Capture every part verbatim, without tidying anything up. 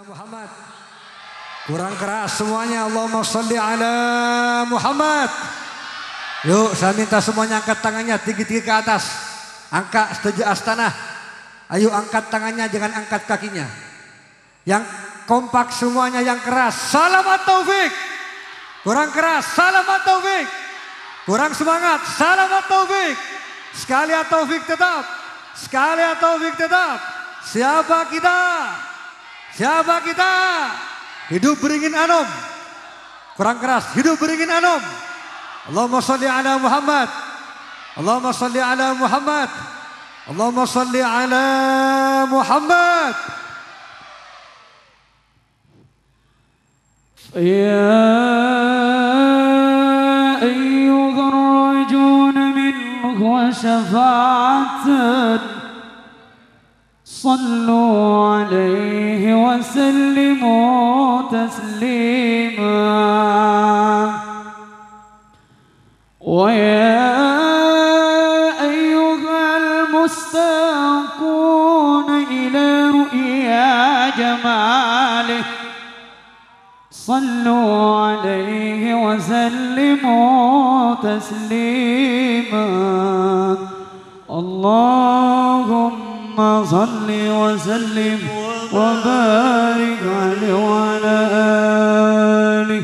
Muhammad. Kurang keras semuanya. Allahumma shalli ala Muhammad. Yuk, saya minta semuanya angkat tangannya tinggi-tinggi ke atas. Angkat setuju astana. Ayo angkat tangannya, jangan angkat kakinya. Yang kompak semuanya, yang keras. Salam At-Taufik. Kurang keras. Salam At-Taufik. Kurang semangat. Salam At-Taufik. Sekali At-Taufik tetap. Sekali At-Taufik tetap. Siapa kita? Siapa kita? Hidup beringin anom. Kurang keras. Hidup beringin anom. Allahumma shalli ala Muhammad. Allahumma shalli ala Muhammad. Allahumma shalli ala Muhammad. يا أيها الراجون منه شفاعة، صلوا عليه وسلموا تسليما. ويا أيها المشتاقون إلى رؤيا جماله، صلوا عليه وسلموا تسليما. اللهم صل وسلم وبارك عليه وعلى آله.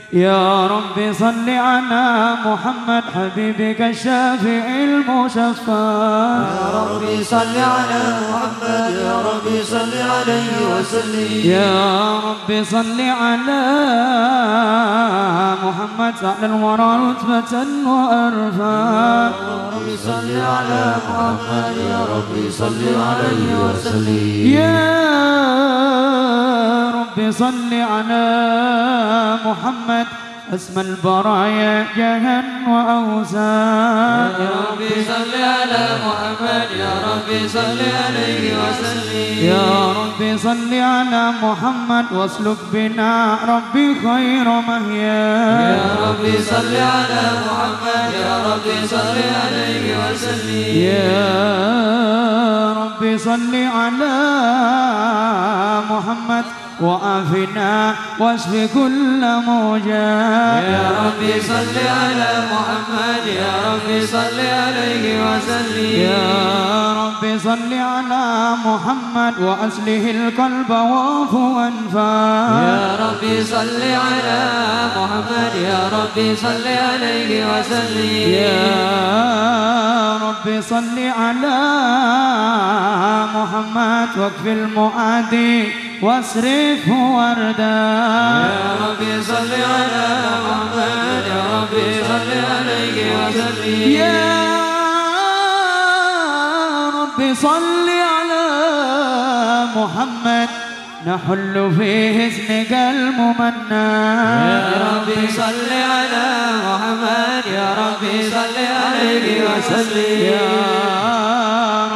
يا رب صل على محمد حبيبك الشافع المشفع. يا رب صل على محمد، يا رب صل عليه وسلم. يا رب صل على محمد سعد الورى رتبة وأرفع. يا رب صل على محمد، يا رب صل عليه وسلم. يا رب صل على محمد أسمى البرايا جاها وأوسعا. يا رب صل على محمد، يا رب صل عليه وسلم. يا رب صل على محمد واسلك بنا ربي خير محيا. يا رب صل على محمد، يا رب صل عليه وسلم. يا رب صل على محمد وعافنا واشف كل موجع. يا رب صل على محمد، يا رب صل عليه وسلم. يا رب صل على محمد وأصلح القلب واعف وانفع. يا رب صل على محمد، يا رب صل عليه وسلم. يا رب صل على محمد واكف المعادي واصرفه وردا. يا رب صل على محمد، يا رب صل عليه وسلم. يا رب صل على محمد نحل في حصنك الممنع. يا رب صل على محمد، يا رب صل عليه وسلم. يا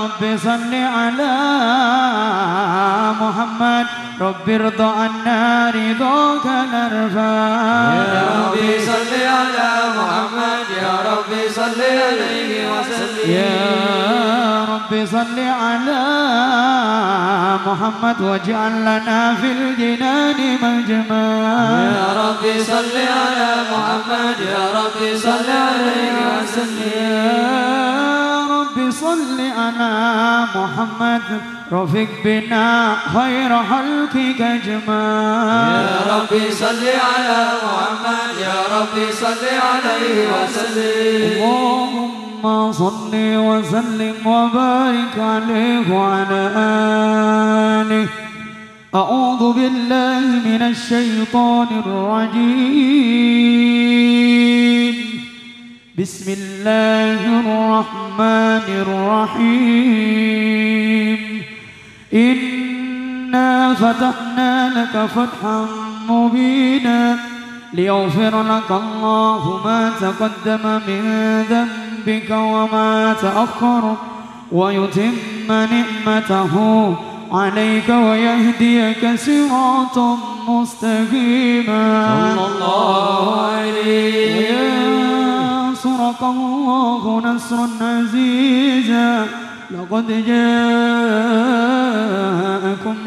رب صل على محمد رب ارض عنا رضاك الأرفع. يا رب صل على محمد، يا رب صل عليه وسلم. يا رب صل على محمد واجعل لنا في الجنان مجمعا. يا رب صل على محمد، يا رب صل عليه وسلم. يا رب صل على محمد رفق بنا خير خلقك أجمعا. يا رب صل على محمد، يا رب صل عليه وسلم. اللهم صل وسلم وبارك عليه وعلى آله. أعوذ بالله من الشيطان الرجيم. بسم الله الرحمن الرحيم. إنا فتحنا لك فتحا مبينا ليغفر لك الله ما تقدم من ذنبك وما تأخر ويتم نعمته عليك ويهديك صراطا مستقيما. صلى الله عليه. وينصرك الله نصرا عزيزا. لقد جاءكم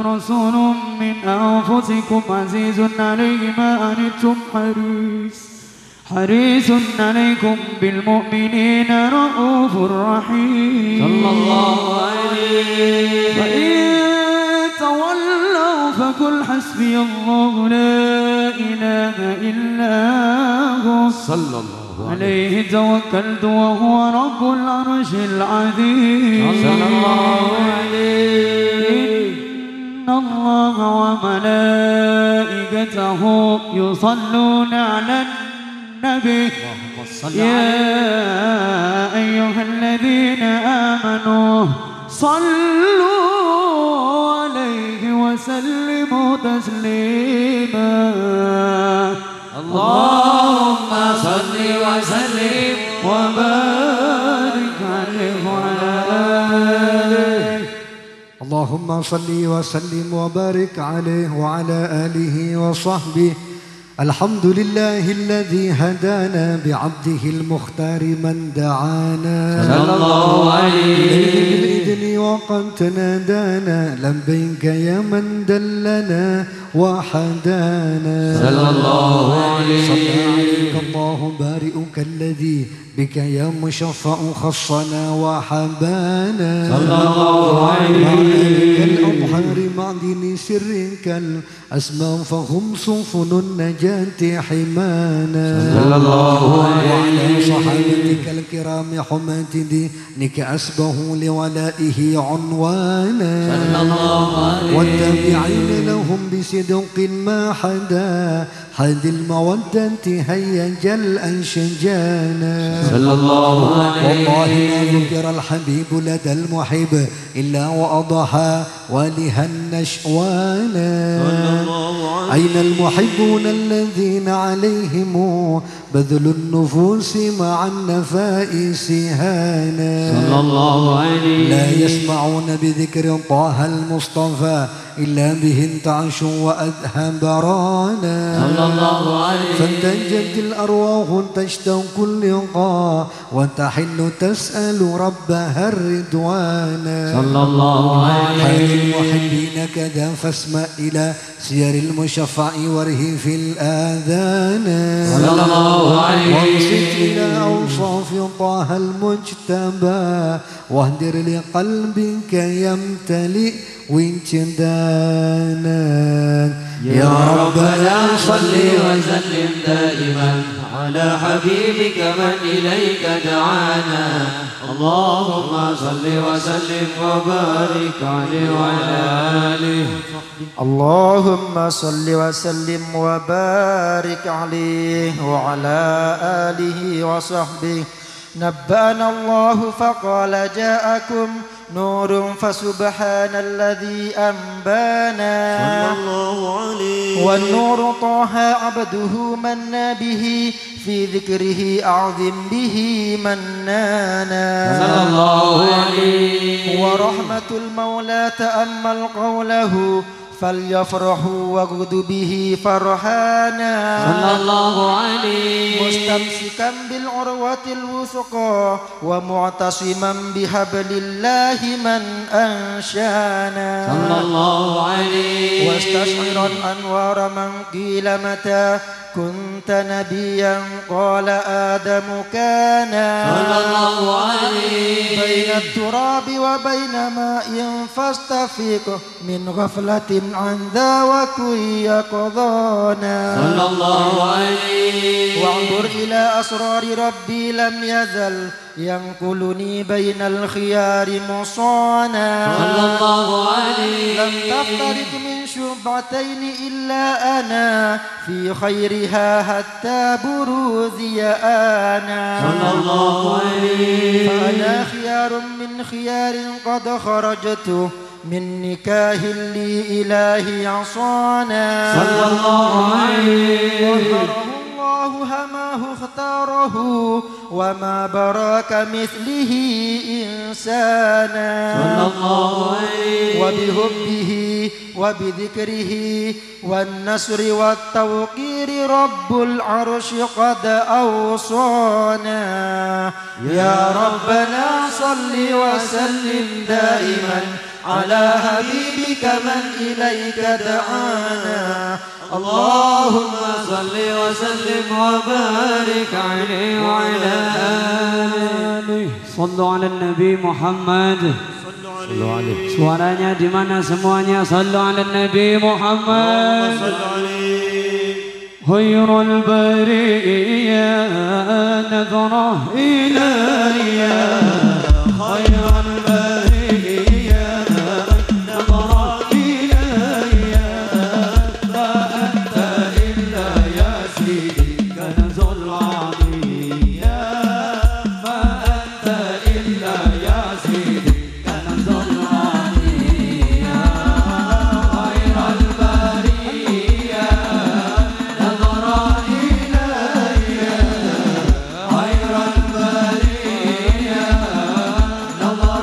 رسول من أنفسكم أنفسكم عزيز عليه ما عنتم حريص حريص عليكم بالمؤمنين رءوف رحيم. صلى الله عليه. فإن تولوا فقل حسبي الله لا إله إلا هو. صلى الله عليه. عليه توكلت وهو رب العرش العظيم. صلى الله عليه. إن الله وملائكته يصلون على النبي. اللهم صل عليه. يا أيها الذين آمنوا صلوا عليه وسلموا تسليما. اللهم صل وسلم وبارك عليه وعلى آله. اللهم صل وسلم وبارك عليه وعلى آله وصحبه. الحمد لله الذي هدانا بعبده المختار من دعانا. صلى الله عليه. إليه بالإذن وقد نادانا، لبيك يا من دلنا وحدانا. صلى الله عليه. صلى عليك الله بارئك الذي بك يا مشفع خصنا وحبانا. صلى الله عليه. مع آلك الأطهار معدن سرك الأسمى فهم سفن النجاة حمانا. صلى الله عليه. وعلى صحابتك الكرام حماة دينك أسبغوا لولائه عنوانا. صلى الله عليه. والتابعين لهم بصدق ما حدا هذه المودة هيج الأشجانا. صلى الله عليه. والله ما ذكر الحبيب لدى المحب إلا وأضحى ولها النشوانا. صلى الله عليه. أين المحبون الذين عليهم بذل النفوس مع النفائس هانا؟ صلى الله عليه. لا يسمعون بذكر طه المصطفى إلا به انتعشوا وأذهب رانا. صلى الله عليه. فانتجت الأرواح تشتاق اللقاء وتحن تسأل ربها الرضوانا. صلى الله عليه. حال المحبين كذا فاسمع إلى سير المشفع وارهف الآذان. صلى الله عليه. وانصت إلى أوصاف طه المجتبى واهدر لقلبك يمتلئ وجدانا. يا ربنا صل وسلم دائما على حبيبك من إليك دعانا. اللهم صل وسلم وبارك عليه وعلى آله. اللهم صل وسلم وبارك عليه وعلى آله وصحبه. نبأنا الله فقال: جاءكم نور فسبحان الذي أنبانا. صلى الله عليه. والنور طه عبده من به في ذكره أعظم به منانا. صلى الله عليه. ورحمة المولى تأمل قوله فليفرحوا واغد به فرحانا. صلى الله عليه. مستمسكا بالعروة الوثقى ومعتصما بحبل الله من أنشانا. صلى الله عليه. واستشعرا أنوار من قيل متى كنت نبيا قال آدم كانا. صلى الله عليه. بين التراب وبين ماء فاستفق من غفلة عن ذا وكن يقظانا. صلى الله عليه. وانظر إلى أسرار ربي لم يزل ينقلني بين الخيار مصانا. صلى الله عليه. لم تفترق من شعبتين إلا أنا في خيرها حتى بروزي أنا. صلى الله عليه. فأنا خيار من خيار قد خرجت من نكاح لإله عصانا. صلى الله عليه. طهره الله حماه اختاره وما برا كمثله إنسانا. صلى الله عليه. وبحبه وبذكره والنصر والتوقير رب العرش قد أوصانا. يا ربنا صل وسلم دائما على حبيبك من إليك دعانا. اللهم صل وسلم وبارك عليه وعلى آله. صلوا على النبي محمد. صلوا عليه. Suaranya di mana semuanya? صلوا على النبي محمد. اللهم صل عليه. خير البرية نظر إلي، خير البرية نظر إلي، ما أنت إلا يا سيدي كنز العطية، ما أنت إلا يا سيدي كنز العطية، خير البرية نظر إلي، خير البرية نظر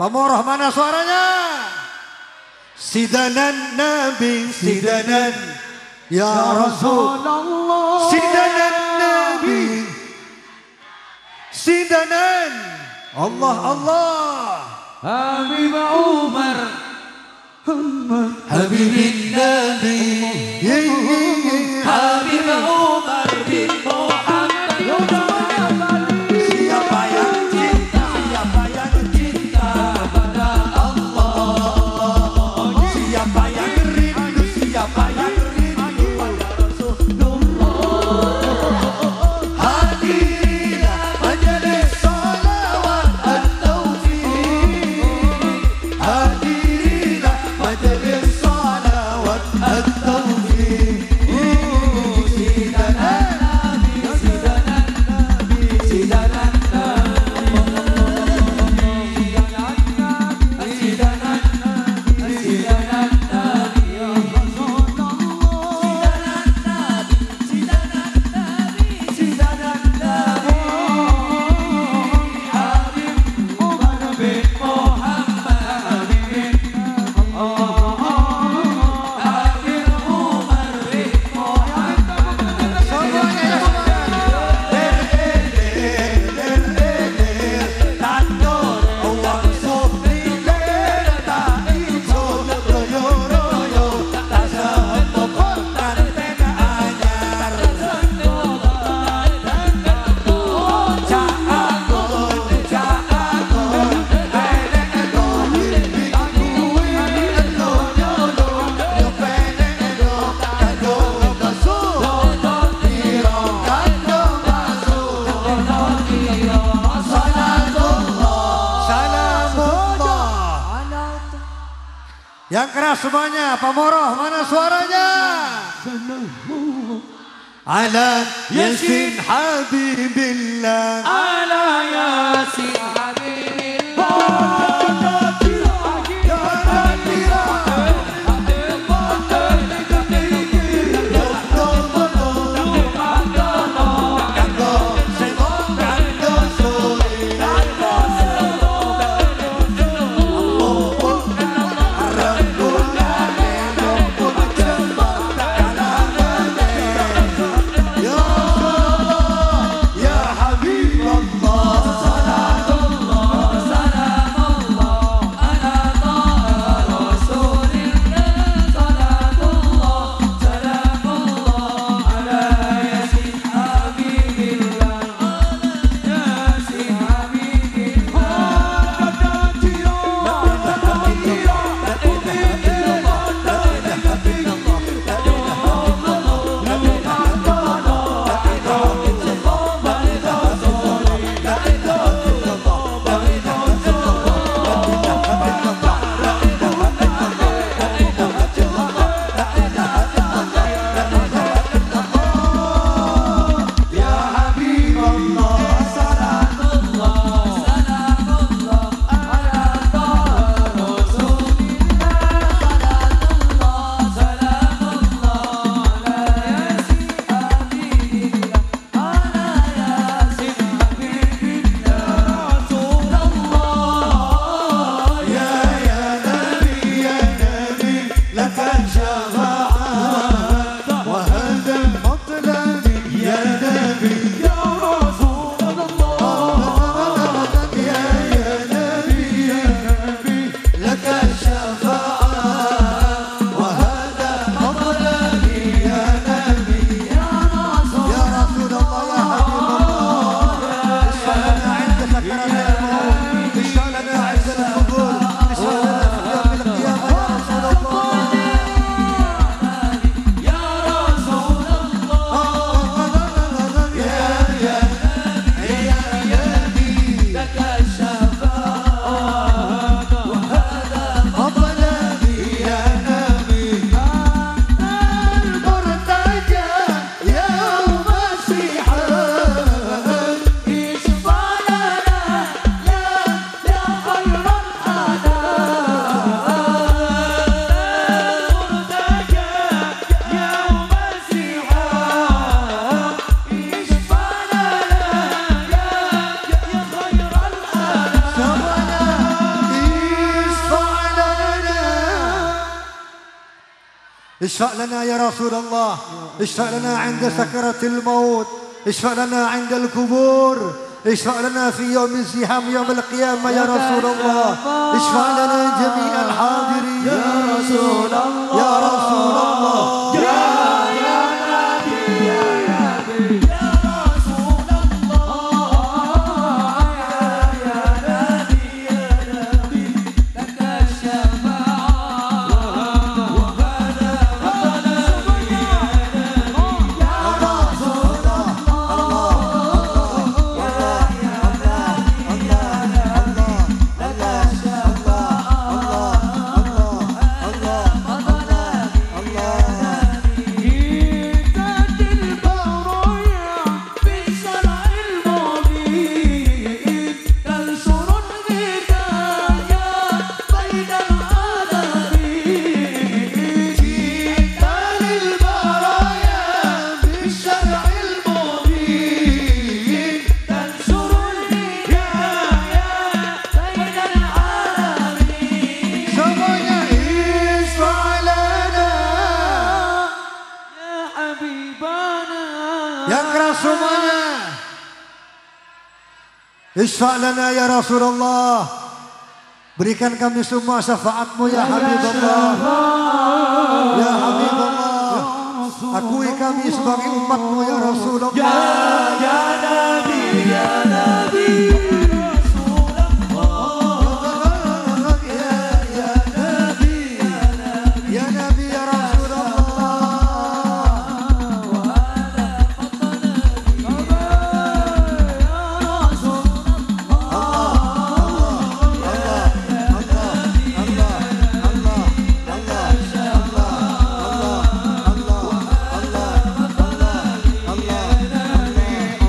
Pamoroh, mana suaranya? Sidanan Nabi, sidanan. Ya Rasul. Rasulullah. Sidanan Nabi. Sidanan. Allah, Allah. Habib Umar. Habibin Nabi. Habib Umar bin Muhammad. Siapa yang cinta, siapa yang cinta kepada Allah? Siapa yang rindu, siapa yang rindu pada Rasulullah? Hadirilah majelis sholawat at-taufiq. Hadirilah majelis sholawat at-taufiq. Sidanan Nabi, sidanan Nabi, sidanan Nabi. Salamullah. Yang keras semuanya, pamoroh, mana suaranya? Ala Yasin Habibillah. Ala Yasin Habibillah. اشفع لنا يا رسول الله، اشفع لنا عند سكرات الموت، اشفع لنا عند القبور، اشفع لنا في يوم الزحام يوم القيامة يا رسول الله، اشفع لنا جميع الحاضرين. يا رسول الله، يا رسول الله، يا، يا نبي، يا نبي، يا رسول الله، يا، يا نبي، يا نبي. بالشرع المبين تنشر الهداية بين العالمين. جئت للبرايا بالشرع المبين تنشر الهداية بين العالمين. Semuanya, isfa lana. Ya Habibana. Yang keras semuanya. Isfa lana ya Rasulullah. Berikan kami semua syafaatmu ya Habiballah. Ya Habiballah. Akui kami sebagai umatmu ya Rasulullah. Ya, ya Nabi, ya Nabi. Ya, ya Nabi, ya Nabi. Ya Nabi, ya Rasulullah.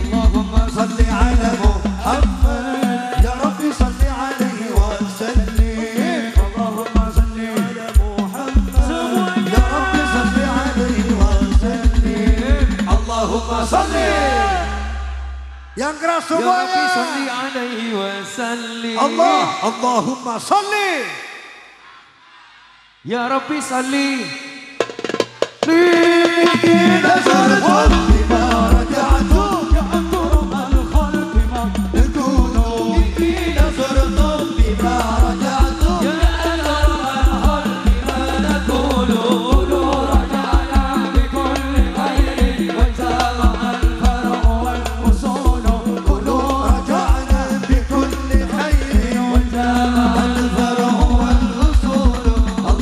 اللهم صل على محمد. يا رب صل عليه وسلم. اللهم صل على محمد. يا رب صل عليه وسلم. اللهم صل. Yang keras semuanya. Ya Rabbi salli alaihi wa sallim. Allah, Allahumma salli. Ya Rabbi salli.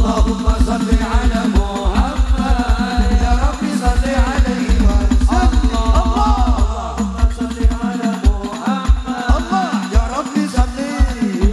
اللهم صل على محمد. يا رب صل عليه وسلم. اللهم صل على محمد. الله، يا رب صل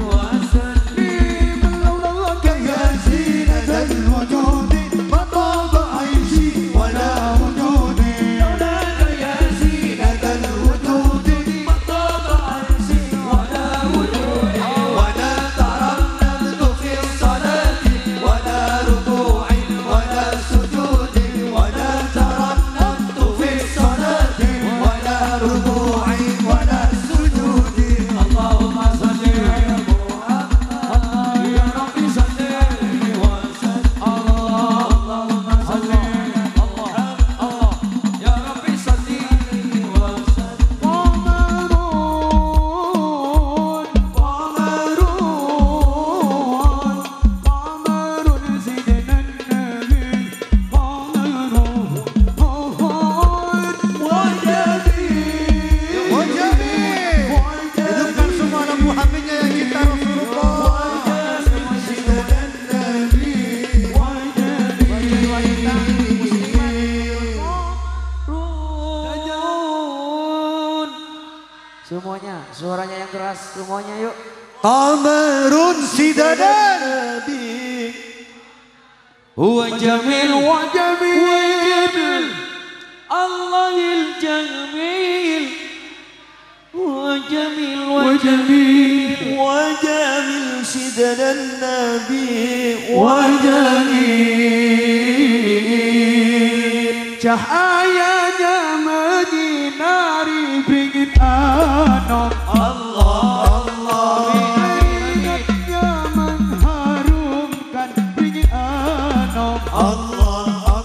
وسلم. لولاك يا زينة الوجود ما طاب عيشي ولا وجودي. لولاك يا زينة الوجود ما طاب عيشي ولا وجودي. ولا ترنمت في الصلاة ولا ركوع ولا سجود. ولا ترنمت في الصلاة ولا ركوع ولا سجود. اللهم صل على محمد. يا رب صل وسلم. اللهم صل على محمد. يا رب صل وسلم. قمر، قمر، قمر سيدنا النبي. Wajib. Hidupkan semua lampu hatinya yang cinta Rasulullah. Semuanya, suaranya yang keras, semuanya yuk. Qamarun Sidadan. هو جميل وجميل. الله الجميل. وجميل وجميل. وجميل سيدنا النبي. وجميل. Cahayanya menyinari beringin anom. Allah, Allah. Cahayanya mengharumkan beringin anom. Allah,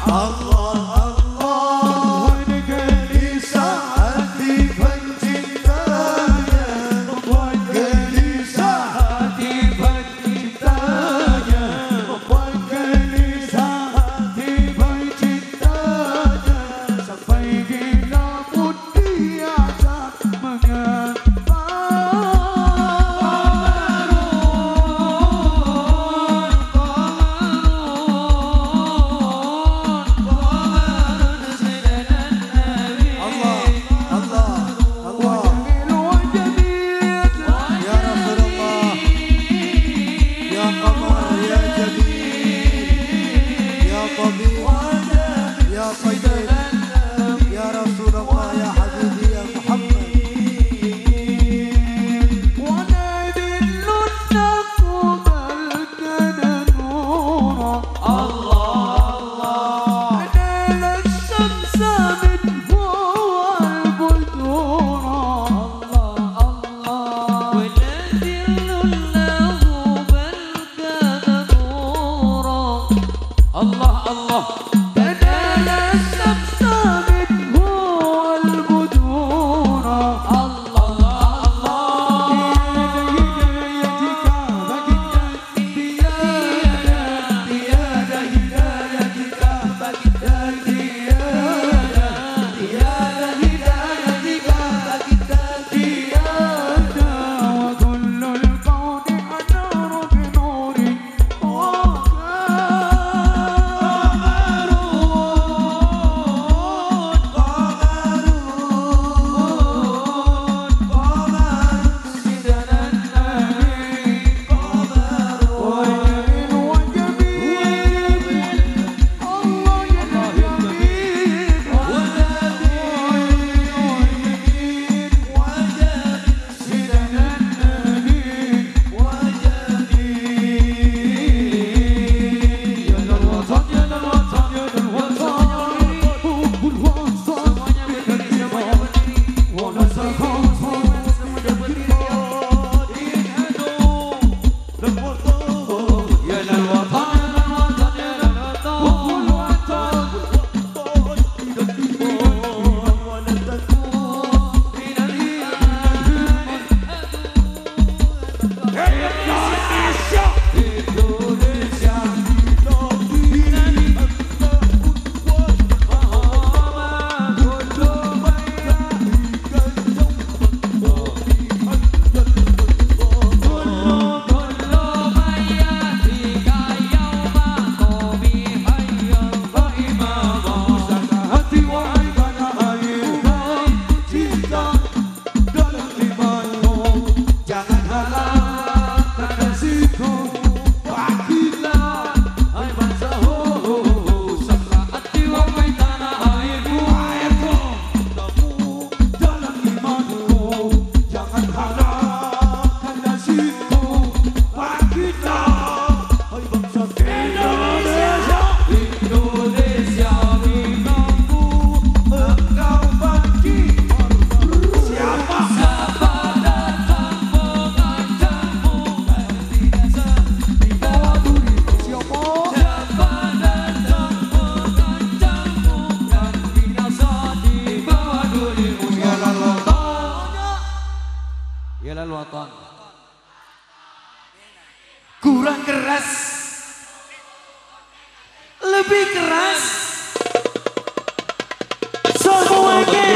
Allah, Allah, gelisah hati pencintanya, gelisah hati pencintanya, gelisah hati pencintanya, sampai gila pun diajak mengapa. Allah, Allah, Allah. Ya Rasulullah, ya Qamar, ya Jamil, ya Tabib, ya Tayyib, ya Rasulullah, ya Habibi, ya Muhammad. الله، الله. تدالى الشمس منه والبدور. الله، الله. وكل الكون أنار بنور. Kurang keras. Lebih keras. Semuanya.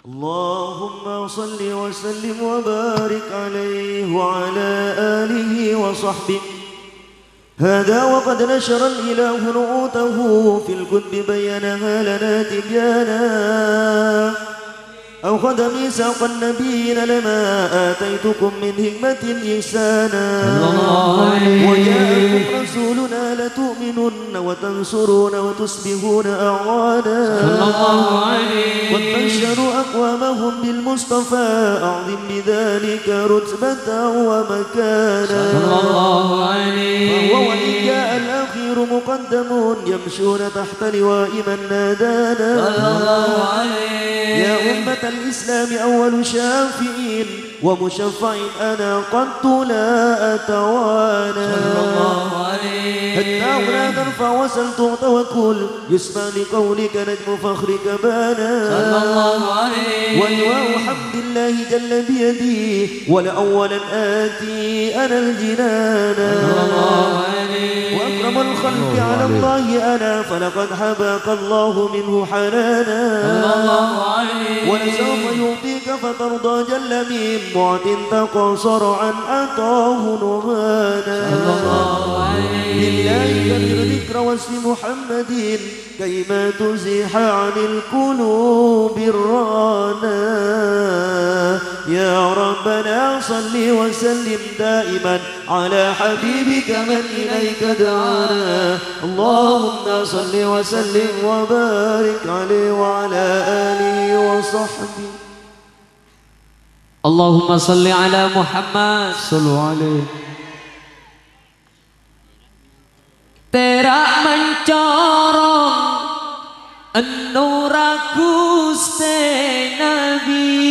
اللهم صل وسلم وبارك عليه وعلى آله وصحبه. هذا وقد نشر الإله نعوته في الكتب بينها لنا تبيانا. أخذ ميثاق النبيين لما آتيتكم من حكمة إحسانا. صلى الله عليه. وجاءكم رسولنا لتؤمنن وتنصرون وتصبحون أعوانا. صلى الله عليه. قد بشروا أقوامهم بالمصطفى أعظم بذلك رتبة ومكانا. صلى الله عليه. فهو وإن جاء الأخير مقدم يمشون تحت لواء من نادانا. صلى الله عليه. يا أمة الإسلام أول شافع ومشفع أنا قد لا أتوانى. صلى الله عليه. حتى هنا ترفع وسل تعط وكل يسمع لقولك نجم فخرك بانا. صلى الله عليه. ولواء حمد الله جل بيدي ولأولا آتي أنا الجنانا. صلى الله عليه. وأكرم الخلق على الله أنا فلقد حباك الله منه حنانا. صلى الله عليه. ولسوف يعطيك فترضى جل من معط تقاصر عن عطاه نهانا. صلى الله عليه. بالله كبر ذكر واسم محمد كيما تزيح عن القلوب الرانا. يا ربنا صل وسلم دائما على حبيبك من إليك دعانا. اللهم صل وسلم وبارك عليه وعلى آله وصحبه. اللهم صل على محمد. صلوا عليه. Tèra' mancorong ènnurra Ghustè Nabbhi.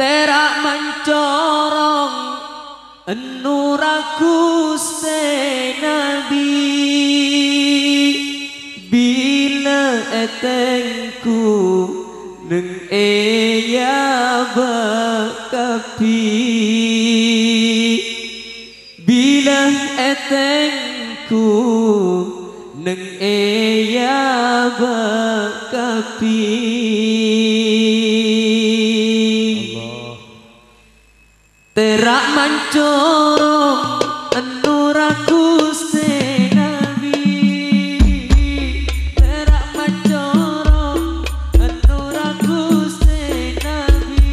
Tèra' mancorong ènnurra Ghustè Nabbhi. Bilâ ètènggu neng è yâ bâ' kabbhi. Bilâ ètènggu neng è yâ bâ' kabbhi. Tèra' mancorong ènnurra Ghustè Nabbhi. Tèra' mancorong ènnurra Ghustè Nabbhi.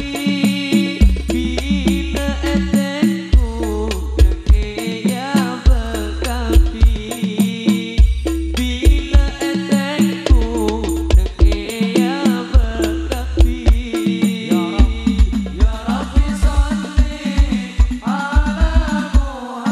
Bilâ ètènggu neng è yâ bâ' kabbhi. Bilâ ètènggu neng è yâ bâ' kabbhi. Ya Rabbi, ya Rabbi, shalli ala Muhammad.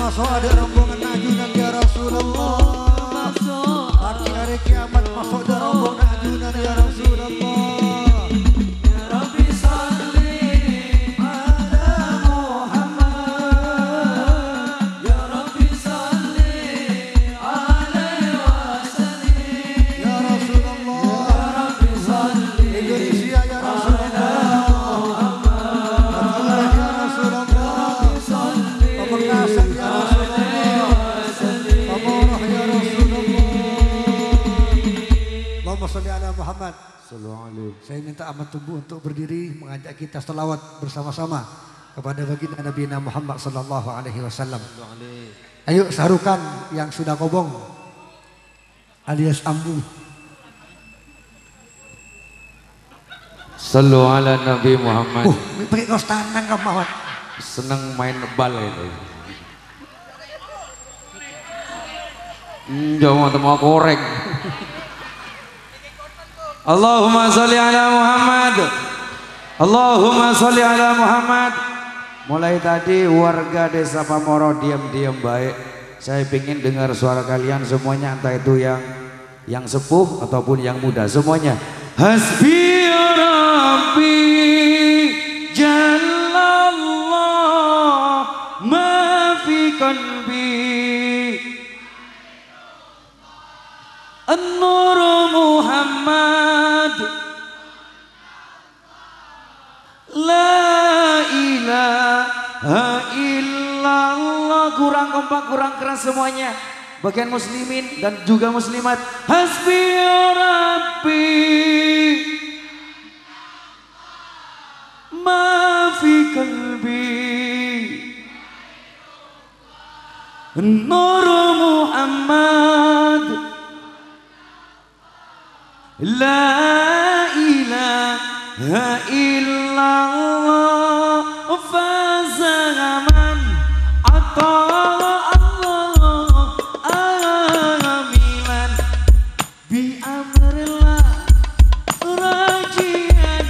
Maso' dâ' rombongan ajunan, ya Rasulullah. Maso' hari kiamat, maso' dâ' rombongan ajunan, ya Rasulullah. Ya Rabbi shalli ala Muhammad. Ya Rabbi shalli alaihi wasallim. Ya Rasulullah. Ya Rabbi shalli Indonesia, ya Rasulullah. Madura, ya Rasulullah. Pamekasan, ya Rasulullah. Komoro, ya Rasulullah. Allahumma shalli ala Muhammad. Sallallahu alaihi. Saya minta amat tumbuh untuk berdiri, mengajak kita selawat bersama-sama kepada baginda Nabi Muhammad sallallahu alaihi wasallam. Sallallahu alaihi. Ayo, sarukan yang sudah kobong alias ambu. Sallu ala Nabi Muhammad. Uh, pakai kaos tanang, Kang Mawat. Seneng main bal itu. Hmm, jangan mau korek. Allahumma sholli ala Muhammad. Allahumma sholli ala Muhammad. Mulai tadi warga Desa Pamoro diam-diam baik. Saya pingin dengar suara kalian semuanya, entah itu yang, yang sepuh ataupun yang muda, semuanya. Hasbi Rabbi Jallallah ma fi qalbi. An-Nur Muhammad. La ilaha illallah. Kurang kompak, kurang keras semuanya. Bagian muslimin dan juga muslimat. Hasbi Rabbi ma fi qalbi. Nur Muhammad. La ilaha illallah. Fazaman ata Allah amilan. Bi amrillah rajian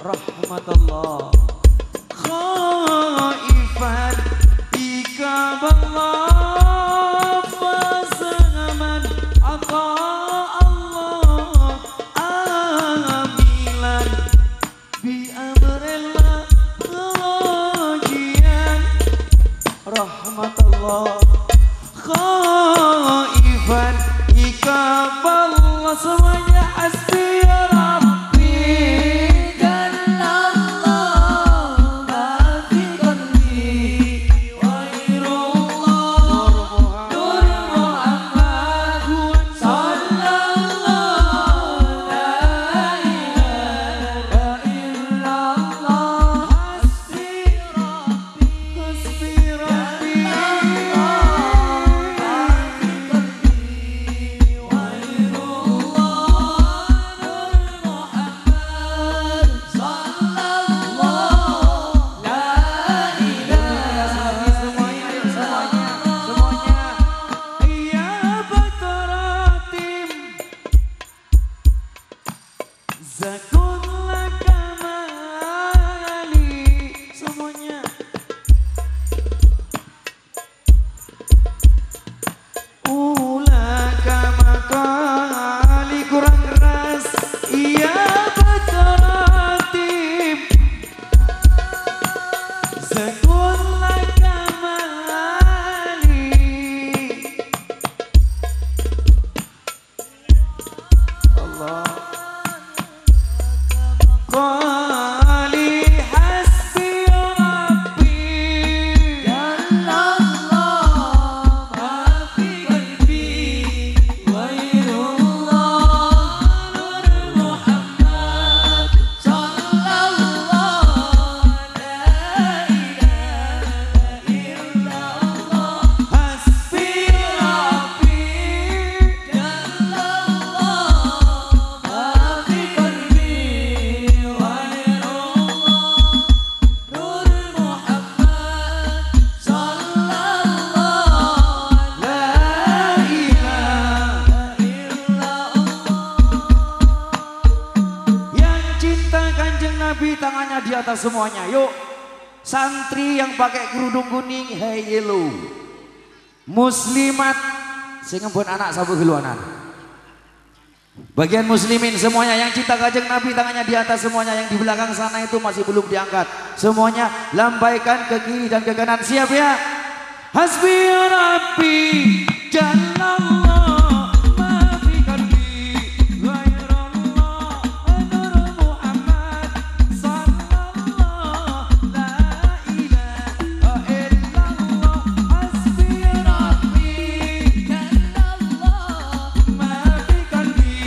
rahmatallah, khaifan iqaballah, fazaman ata Allah amilan. Bi amrillah rajian rahmatallah, khaifan iqaballah. Semuanya, hasbi ya Rabbi, jallallah ma fi qalbi. Muhammad sallallahu la ilaha. Semuanya, ayo, semuanya, semuanya. Ya Badroddin, zakun laka mali. Semuanya. Ula kama qali, kurang keras. Iya, betul, Tim. Sekolah kamali. Allah. Qali hasbi Rabbi. Jallallah ma fi qalbi ghairullah. Nur Muhammad sallallahu la ilaha illallah. Hasbi Rabbi. Jallallah ma fi qalbi ghairullah. Nur Muhammad sallallahu la ilaha illallah. Yang cinta Kanjeng Nabi, tangannya di atas semuanya, yuk. Santri yang pakai kerudung kuning, high yellow. Muslimat, sing ngembhân ana' sabâ ghâllu ana'. Bagian muslimin semuanya yang cinta kanjeng Nabi, tangannya di atas semuanya, yang di belakang sana itu masih belum diangkat. Semuanya lambaikan ke kiri dan ke kanan, siap ya? Hasbi Rabbi Jallallah, ma fi qalbi ghairallah, Nur Muhammad Sallallahu, la ilaha illallah, hasbi Rabbi Jallallah, ma fi qalbi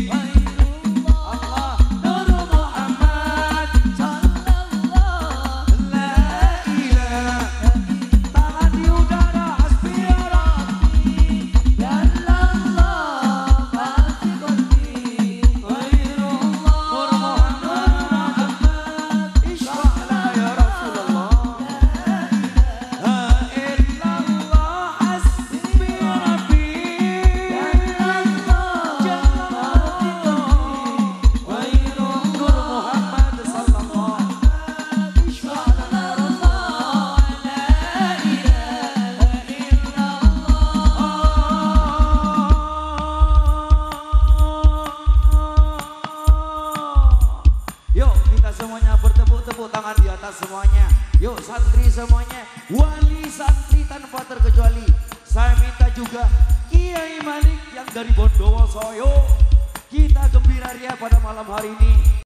ghairallah, Nur Muhammad Sallallahu, la ilaha. Tangan di udara, hasbi Rabbi Jallallah, ma fi qalbi ghairallah, Nur Muhammad, Isyraq lana ya Rasulullah. La ilaha illallah, hasbi Rabbi Jallallah, Nur Muhammad Sallallahu, Isyraq lana ya Rasulullah. La ilaha illallah. Yuk, kita semuanya bertepuk-tepuk tangan di atas semuanya. Yuk, santri semuanya, wali santri tanpa terkecuali. Saya minta juga Kiai Malik yang dari Bondowoso. Yuk, kita gembira ria pada malam hari ini.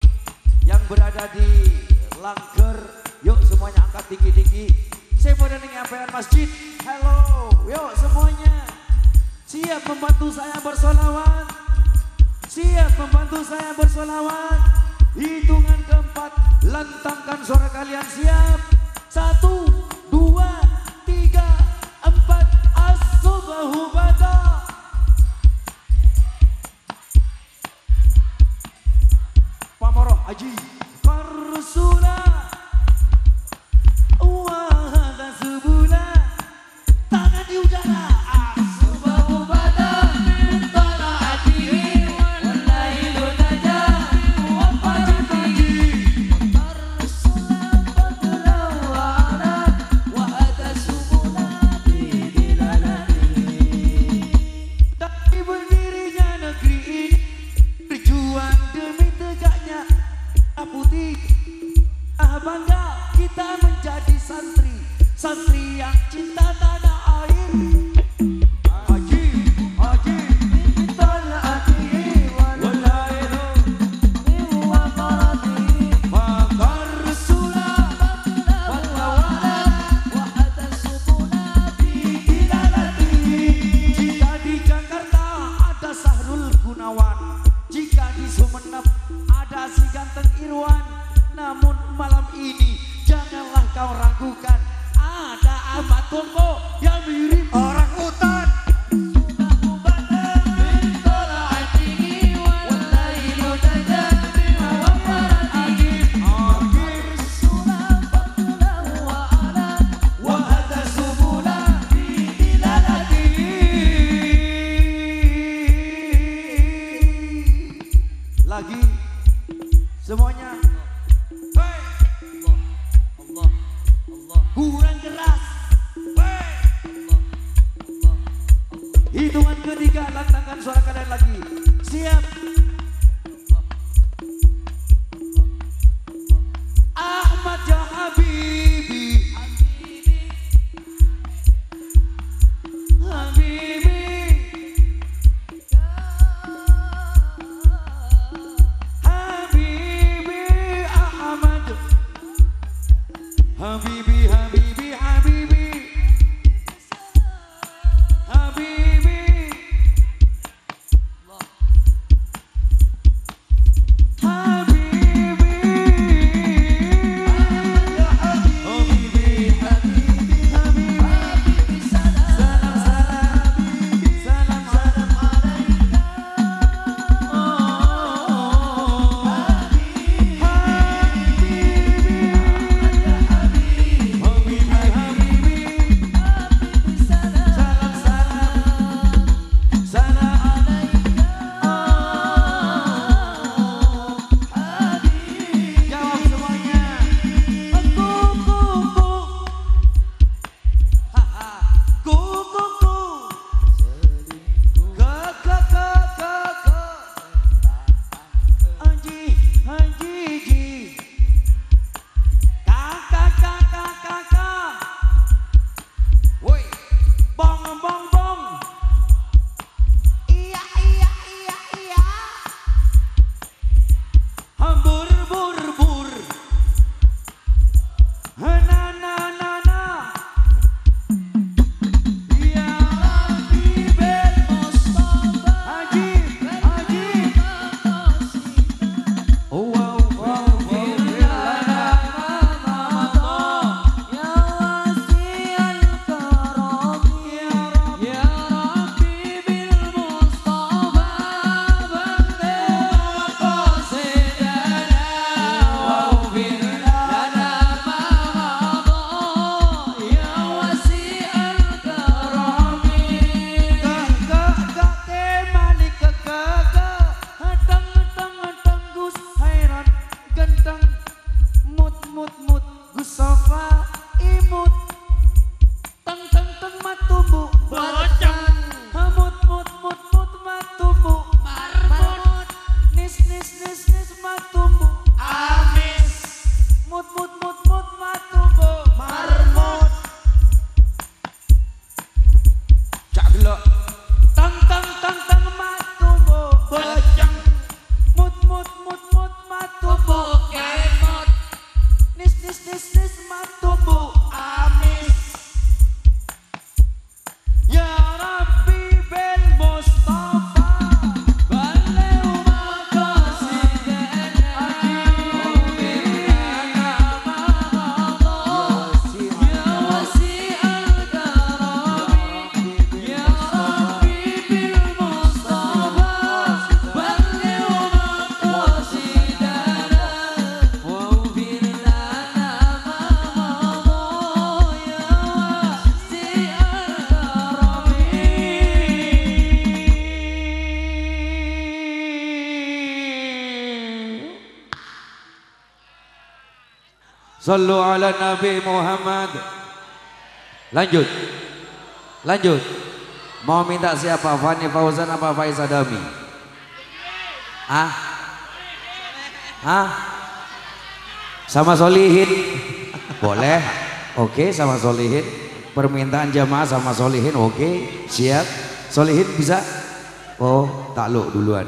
Yang berada di langgar, yuk semuanya angkat tinggi-tinggi. Sè padâ neng ampèyan masjid. Halo, yuk semuanya. Siap membantu saya bersolawat? Siap membantu saya bersolawat? Hitungan keempat, lantangkan suara kalian. Siap? Satu, dua, tiga, empat. As-subhu bada. Pamoro Haji Karsula. Wa hadza subula. Tangan di udara. As-subhu bada min tala'atihi wal lailu naja wa fajrihi. Karsula fadlan wa ala wa hadza subula bi dilalatihi. Tapi berdirinya negeri ini berjuang demi tegaknya merah putih. Ah, bangga kita menjadi santri, santri yang cinta tanah air. Haji, haji, min tala'atihi wal lailu min wafaratihi. Fakar Rasulullah, wal wala, wa hadza subula bi dilalatihi. Jika di Jakarta ada Sahrul Gunawan, jika di Sumenep ada si ganteng Irwan, namun malam ini janganlah kau ragukan, ada Ahmad Tompo yang mirip orang utan. Lagi. Semuanya. Hei. Kurang keras. Hei. Hitungan ketiga, lantangkan suara kalian lagi. Siap? Ahmad ya Habibi. Habibi. Habibi Ahmad. Habibi, Habibi, Habibi. Habibi. Shallu ala Nabi Muhammad. Lanjut. Lanjut. Mau minta siapa? Fani Fauzan apa Faiz Adami? Hah? Hah? Sama Solihin? Boleh. Oke, sama Solihin. Permintaan jamaah sama Solihin. Oke, siap. Solihin bisa? Oh, takluk duluan.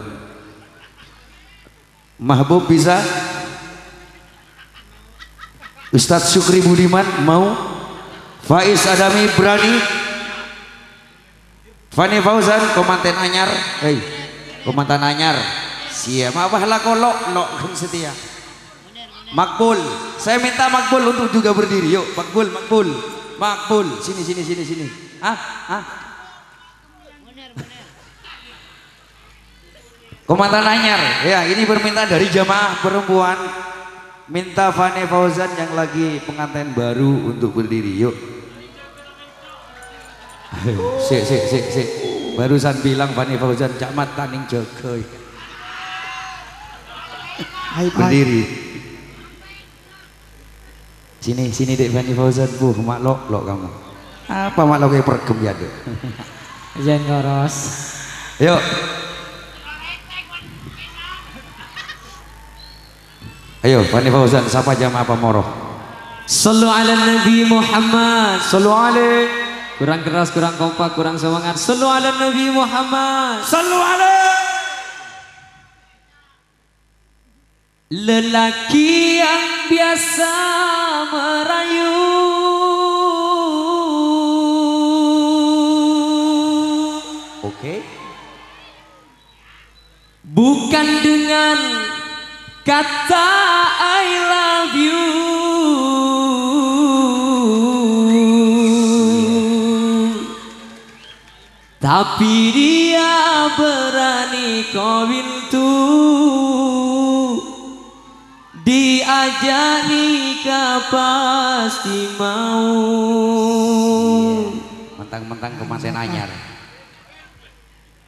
Mahbub bisa? Ustadz Syukri Budiman mau? Faiz Adami berani? Fani Fauzan, komanten anyar. Hei, komantan anyar. Siap, apa la kolo', lo' kan setia. Makbul, saya minta Makbul untuk juga berdiri. Yuk, Makbul, Makbul. Makbul, sini, sini, sini, sini. Hah? Hah? Komandan anyar, ya, ini permintaan dari jamaah perempuan. Minta Fani Fauzan yang lagi pengantin baru untuk berdiri, yuk. Sik, sik, sik, sik. Barusan bilang Fani Fauzan, Cak Mat, tanding jaga. Hai, Pak. Berdiri. Sini, sini, Dek Fani Fauzan. Buh, mak lok-lok kamu. Apa mak lok kayak pergem ya, Dek? Jangan ngoros. Yuk. Ayo, Fani Fauzan, sapa jamaah apa moro? Sallu ala Nabi Muhammad. Sallu alaihi. Kurang keras, kurang kompak, kurang semangat. Sallu ala Nabi Muhammad. Sallu alaihi. Lelaki yang biasa merayu. Oke. Bukan dengan kata "I love you". Tapi dia berani kawin tuh, diajak nikah pasti mau. Mentang-mentang kemanten anyar.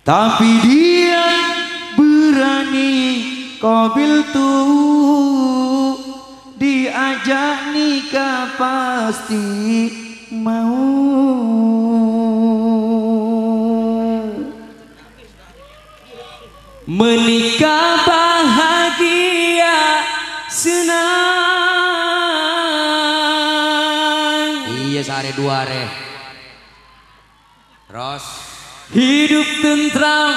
Tapi dia berani kawin tuh, diajak nikah pasti mau. Menikah bahagia senang. Iya, sare dua re. Terus. Hidup tentram,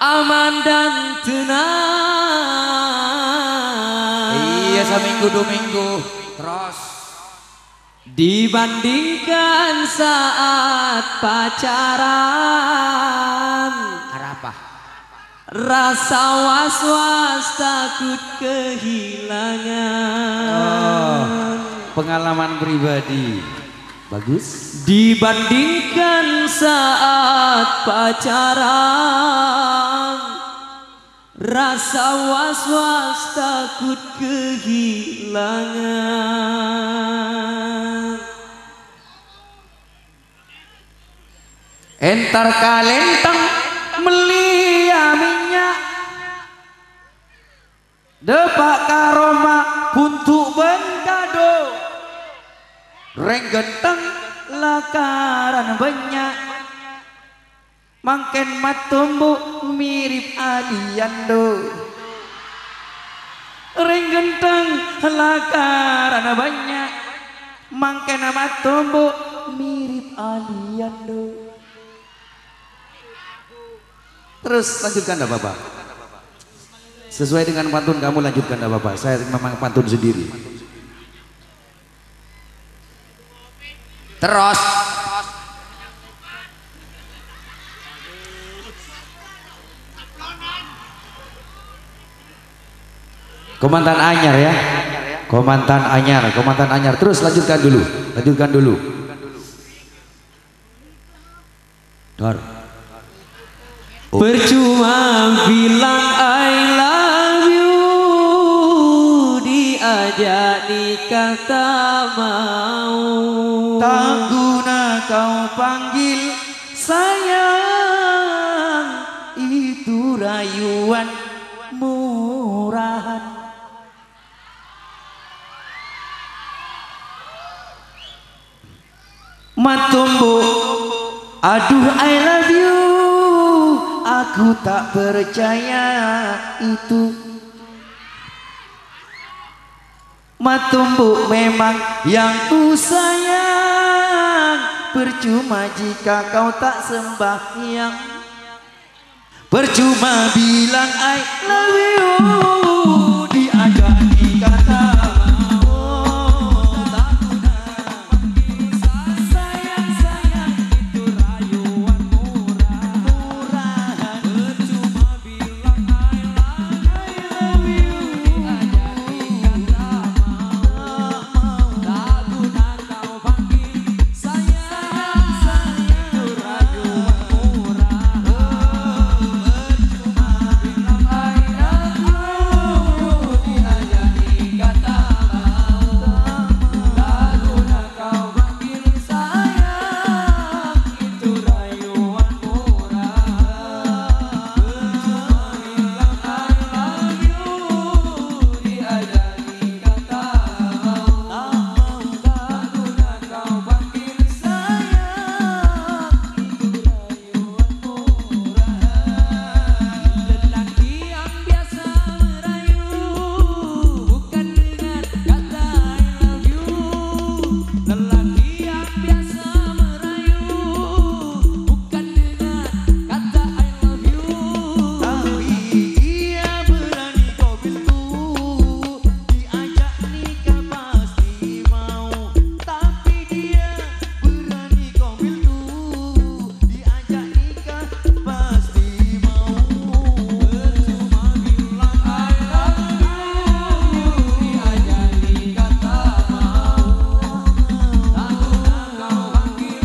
aman dan tenang. Iya, seminggu dua minggu. Terus. Dibandingkan saat pacaran. Arapa? Rasa was-was takut kehilangan. Oh, pengalaman pribadi. Bagus. Dibandingkan saat pacaran, rasa was-was takut kehilangan. Entar ka Lenteng mellèya mènnya', dâpa' ka roma buntu' bân kado. Rèng ghântheng lakaran bânnya', mangkèn matombu' mirip Aliando. Rèng ghântheng lakaran bânnya', mangkèn matombu' mirip Aliando. Terus lanjutkan, ndak apa-apa. Sesuai dengan pantun kamu lanjutkan, ndak apa-apa. Saya memang pantun sendiri. Terus. Komandan anyar ya. Komandan anyar, komandan anyar. Terus lanjutkan dulu. Lanjutkan dulu. Dor. Oh. Percuma bilang "I love you", diajak nikah tak mau. Tak guna kau panggil sayang, itu rayuan murahan. Matombo', aduh, I love you. Aku tak percaya itu. Matombo' memang yang ku sayang. Percuma jika kau tak sembahyang. Percuma bilang I love you, diajak nikah tak mau. Sayang, sayang, itu rayuan murah. Murahan. Percuma bilang I love you, diajak nikah tak mau. Tak guna kau panggil Lelaki yang biasa merayu, bukan dengan kata I love you. Lelaki yang biasa merayu, bukan dengan kata I love you. Tapi dia berani kau pintu. Diajak nikah pasti mau, tapi dia berani kau pintu. Diajak nikah pasti mau. Percuma bilang I love you, diajak nikah tak mau. Tak guna kau panggil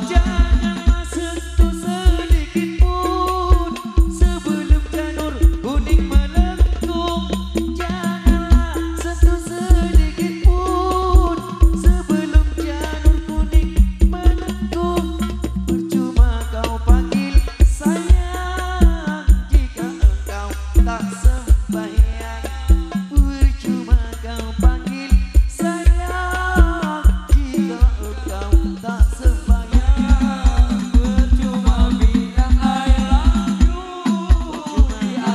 Jangan masuk tu sedikit pun. Sebelum janur kuning melengkung, janganlah sentuh sedikit pun. Sebelum janur kuning melengkung, percuma kau panggil sayang jika engkau tak sembahyang. Percuma kau panggil sayang jika engkau tak sembahyang. Percuma bilang I love you. Percuma.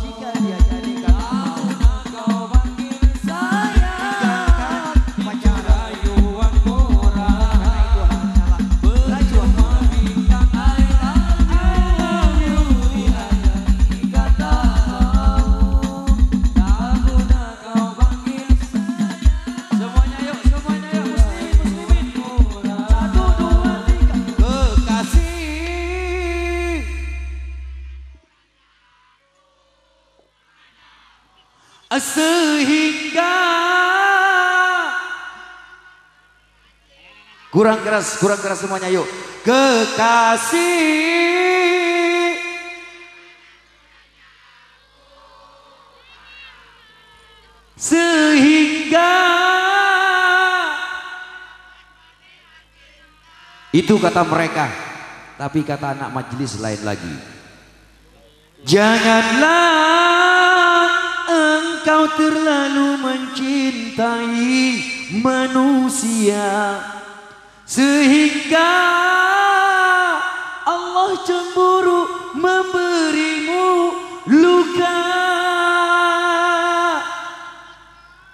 Jika diajak nikah tak mau. Kau panggil sayang. Tinggalkan pacaran. Karena itu hal yang salah. Percuma bilang I love you. Semuanya yuk, semuanya yuk, muslimin, muslimin. Satu, dua, tiga. Kekasih. Sehingga. Kurang keras, kurang keras semuanya, yuk. Kekasih. Sehingga itu kata mereka, tapi kata anak majelis lain lagi. Janganlah engkau terlalu mencintai manusia. Sehingga Allah cemburu memberimu luka.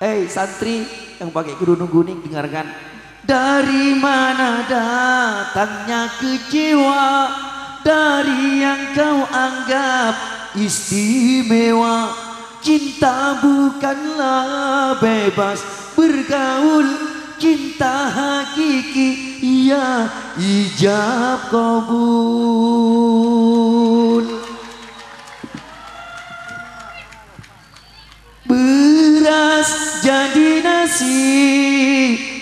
Hei santri yang pakai kerudung kuning, dengarkan. Dari mana datangnya kecewa? Dari yang kau anggap istimewa. Cinta bukanlah bebas bergaul, cinta hakiki ia ijab kabul. Beras jadi nasi,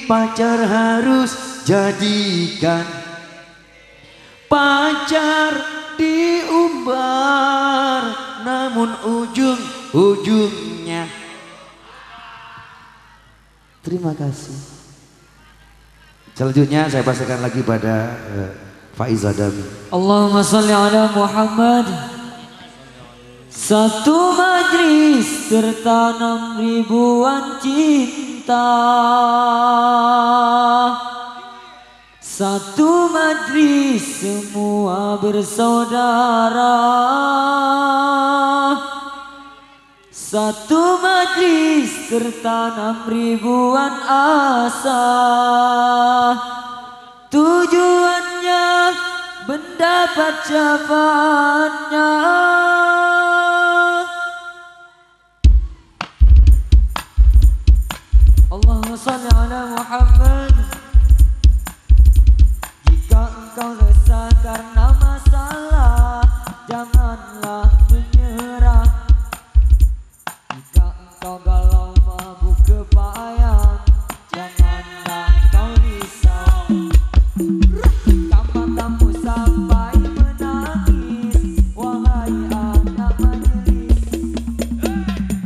pacar harus jadikan. Pacar diumbar, namun ujung-ujungnya. Terima kasih. Selanjutnya saya pasrahkan lagi pada, eh, Faiz Adami. Allahumma shalli ala Muhammad. Satu majlis tertanam ribuan cinta. Satu majlis semua bersaudara. Satu majlis tertanam ribuan asa. Tujuannya mendapat syafaatnya. Allahumma shalli ala Muhammad. Jika engkau resah karena masalah, janganlah menyerah. Jika engkau galau mabuk kepayang, janganlah kau risau. Jika matamu sampai menangis, wahai anak majelis,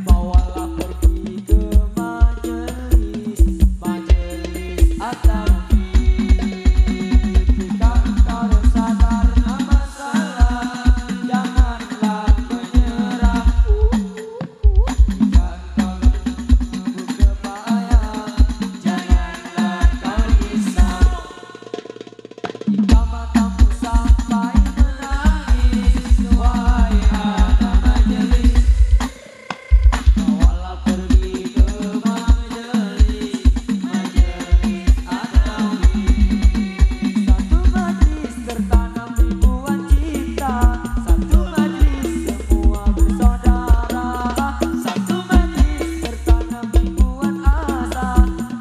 bawalah pergi ke majelis, majelis at-tauhid. Jika engkau resah karena masalah, janganlah menyerah. Jika engkau mabuk kepayang, janganlah kau risau. Jika matamu sampai menangis, wahai anak majelis, bawalah pergi ke majelis, majelis at-tauhid. Satu majelis tertanam ribuan cinta, satu majelis semua bersaudara, satu majelis tertanam ribuan asa,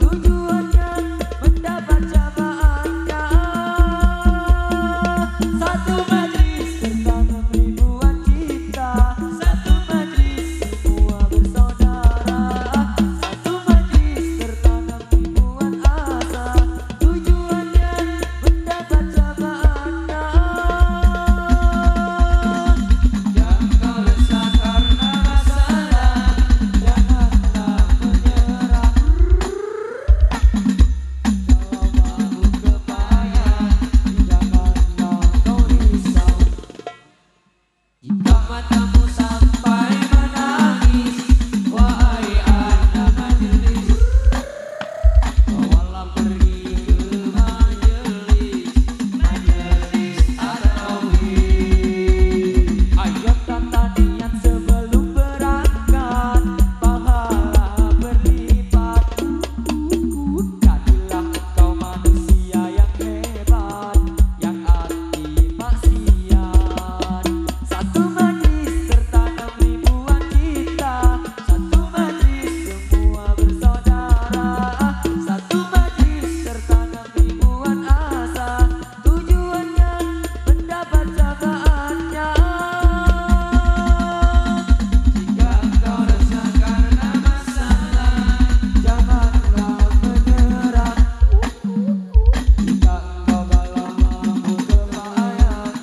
tujuannya mendapat syafaatnya. Satu majlis tertanam ribuan cinta, satu majlis semua bersaudara, satu majlis tertanam ribuan asa, tujuannya mendapat syafaatnya. Jika resah karena masalah, janganlah menyerah. Kalau mabuk kepayang, janganlah kau risau. Jika matamu sampai menangis, wahai anak majelis, bawalah pergi ke majelis, majelis at-tauhid. Ayo tata niat sebelum berangkat, pahala berlipat. Jadilah engkau manusia yang hebat, yang anti maksiat. Satu majlis tertanam ribuan cinta, satu majlis semua bersaudara, satu majlis tertanam ribuan asa. Tujuannya mendapat syafaatnya. Jika engkau resah karena masalah, janganlah menyerah. Jika engkau galau mabuk kepayang,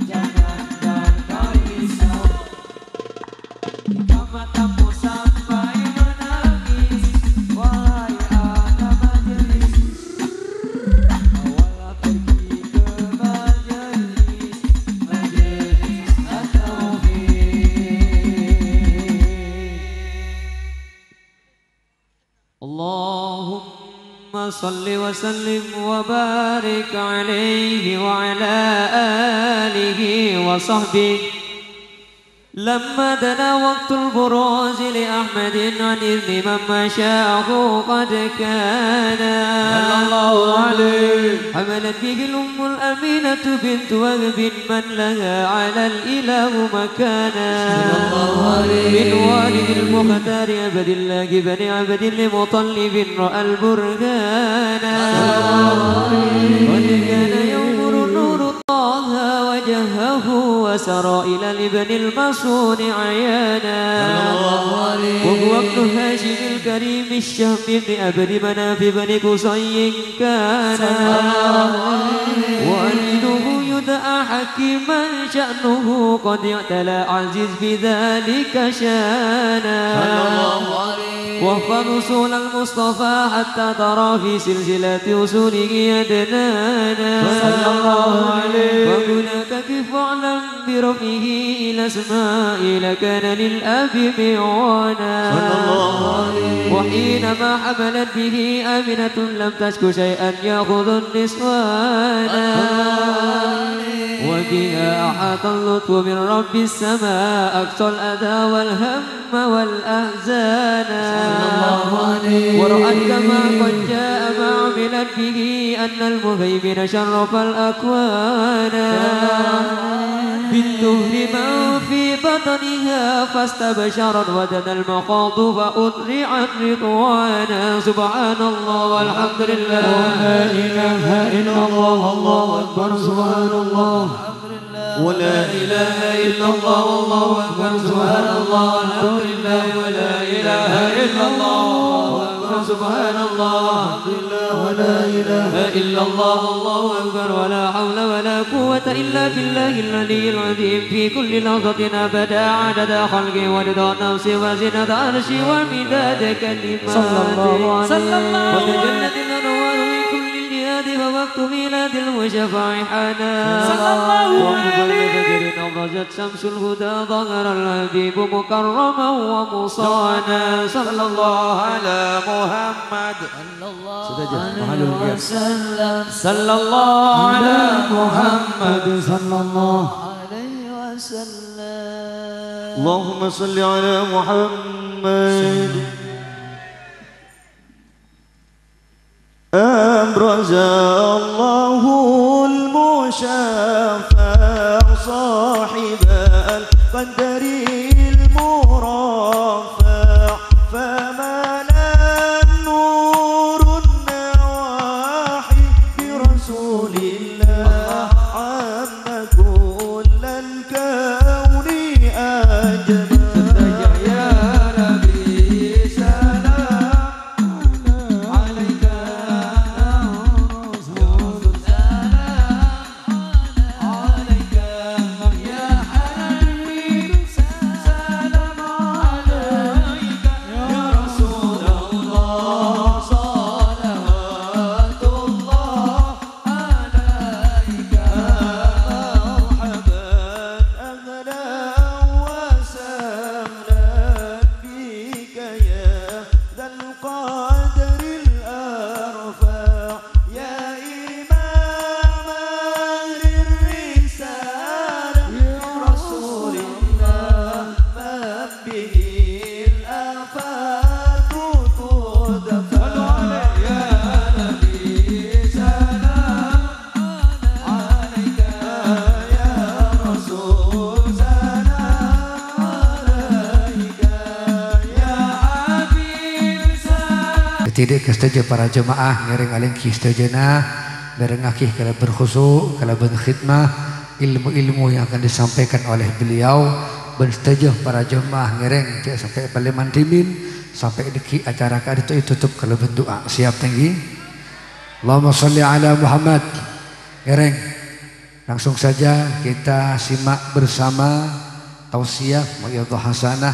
janganlah kau risau. Jika matamu sampai menangis, wahai anak majelis, bawalah pergi ke majelis, majelis at-tauhid. اللهم صل وسلم وبارك عليه وعلى آله وصحبه. لما دنا وقت البروز لأحمد عن إذن من مشاءه قد كان. صلى الله عليه. حملت به الأم الأمينة بنت وهب من لها على الإله مكانا. صلى الله عليه. من والد المختار أبد الله بن عبد المطلب رأى البرهان. صلى الله عليه. قد كان ينور نور طه وجهه وسرى إلى الابن المصون عيانا. صلى الله عليه. وهو ابن هاشم الكريم الشهم بن عبد مناف بن قصي كان. صلى الله عليه. ووالده يدعى من شأنه قد اعتلى عزز بذلك شانا. صلى الله عليه. واحفظ أصول المصطفى حتى ترى في سلسلة أصوله أدنانا. صلى الله عليه. وهناك قف واعلم برفعه إلى السماء لكان للأب معوانا. صلى الله عليه. وحينما حملت به آمنة لم تشك شيئا يأخذ النسوانا. صلى الله عليه. وبها أحاط اللطف من رب السماء أقصى الأذى والهم والأحزانا. صلى الله عليه. ورأت كما قد جاء ما عملت به أن المهيمن شرف الأكوان. صلى الله عليه. بالطفل من في بطنها فاستبشرت ودنا المخاض فأطرعت رضوانا. سبحان الله والحمد لله. لا إله إلا الله، الله أكبر، سبحان الله. ولا إله إلا الله، الله أكبر، سبحان الله، الحمد لله. ولا إله إلا الله، الله أكبر، سبحان الله، الحمد لله. ولا إله إلا الله، الله أكبر، ولا حول ولا قوة إلا بالله العلي العظيم. في كل لحظة أبدا عدد خلقه ورضا نفسه وزنة عرشه ومداد كلماته. صلى الله عليه. صلى الله عليه. وتجلت الأنوار من كل الجهات فوقت ميلاد المشفع حانا. صلى الله عليه. وقبل الفجر أبرزت شمس الهدى ظهر الحبيب مكرما ومصانا. صلى الله على محمد. Sadhâjâ, mahalul qiyam. صلى الله على محمد. صلى الله عليه وسلم. اللهم صل على محمد. أبرز الله المشفع صاحب القدر المرفع، فملا النور النواحي برسول الله عم كل الكون أجمع. يا نبي سلام عليك يا رسول سلام عليك يا حبيب سلام عليك يا رسول الله صلوات الله عليك. مرحبا أهلا وسهلا بك يا ذا القدر الأرفع، يا إمام أهل الرسالة، يا رسول الله، من به الآفات تدفع. يا نبي سلام عليك يا رسول سلام عليك يا حبيب سلام. Dhâddhi, dhâ' ka sadhâjâ para jemaah ngèrèng alèngghi sadhâjâna, mèrengngaghi kalabân khusu', kalabân khidmah, ilmu-ilmu yang akan disampaikan oleh beliau, bân sadhâjâ para jemaah ngèrèng jhâ' sampè' palèman dhimèn, sampè' dhâggi' acara ka'dinto ètotop kalabân du'a. Siap, èngghi? Allahumma shalli ala Muhammad. Ngèrèng. Langsung saja kita simak bersama tausiah mau'izah hasanah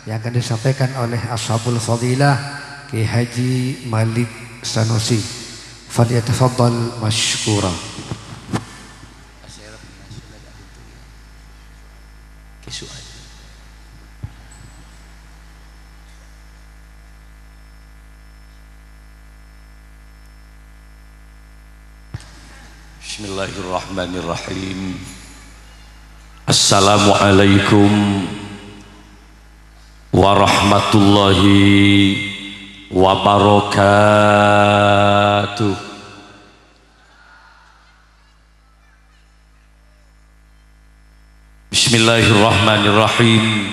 yang akan disampaikan oleh Ashabul Fadilah Kiai Haji Malik Sanusi. Falyatafaddal masykuran. Bismillahirrahmanirrahim. Assalamualaikum warahmatullahi wabarakatuh. Bismillahirrahmanirrahim.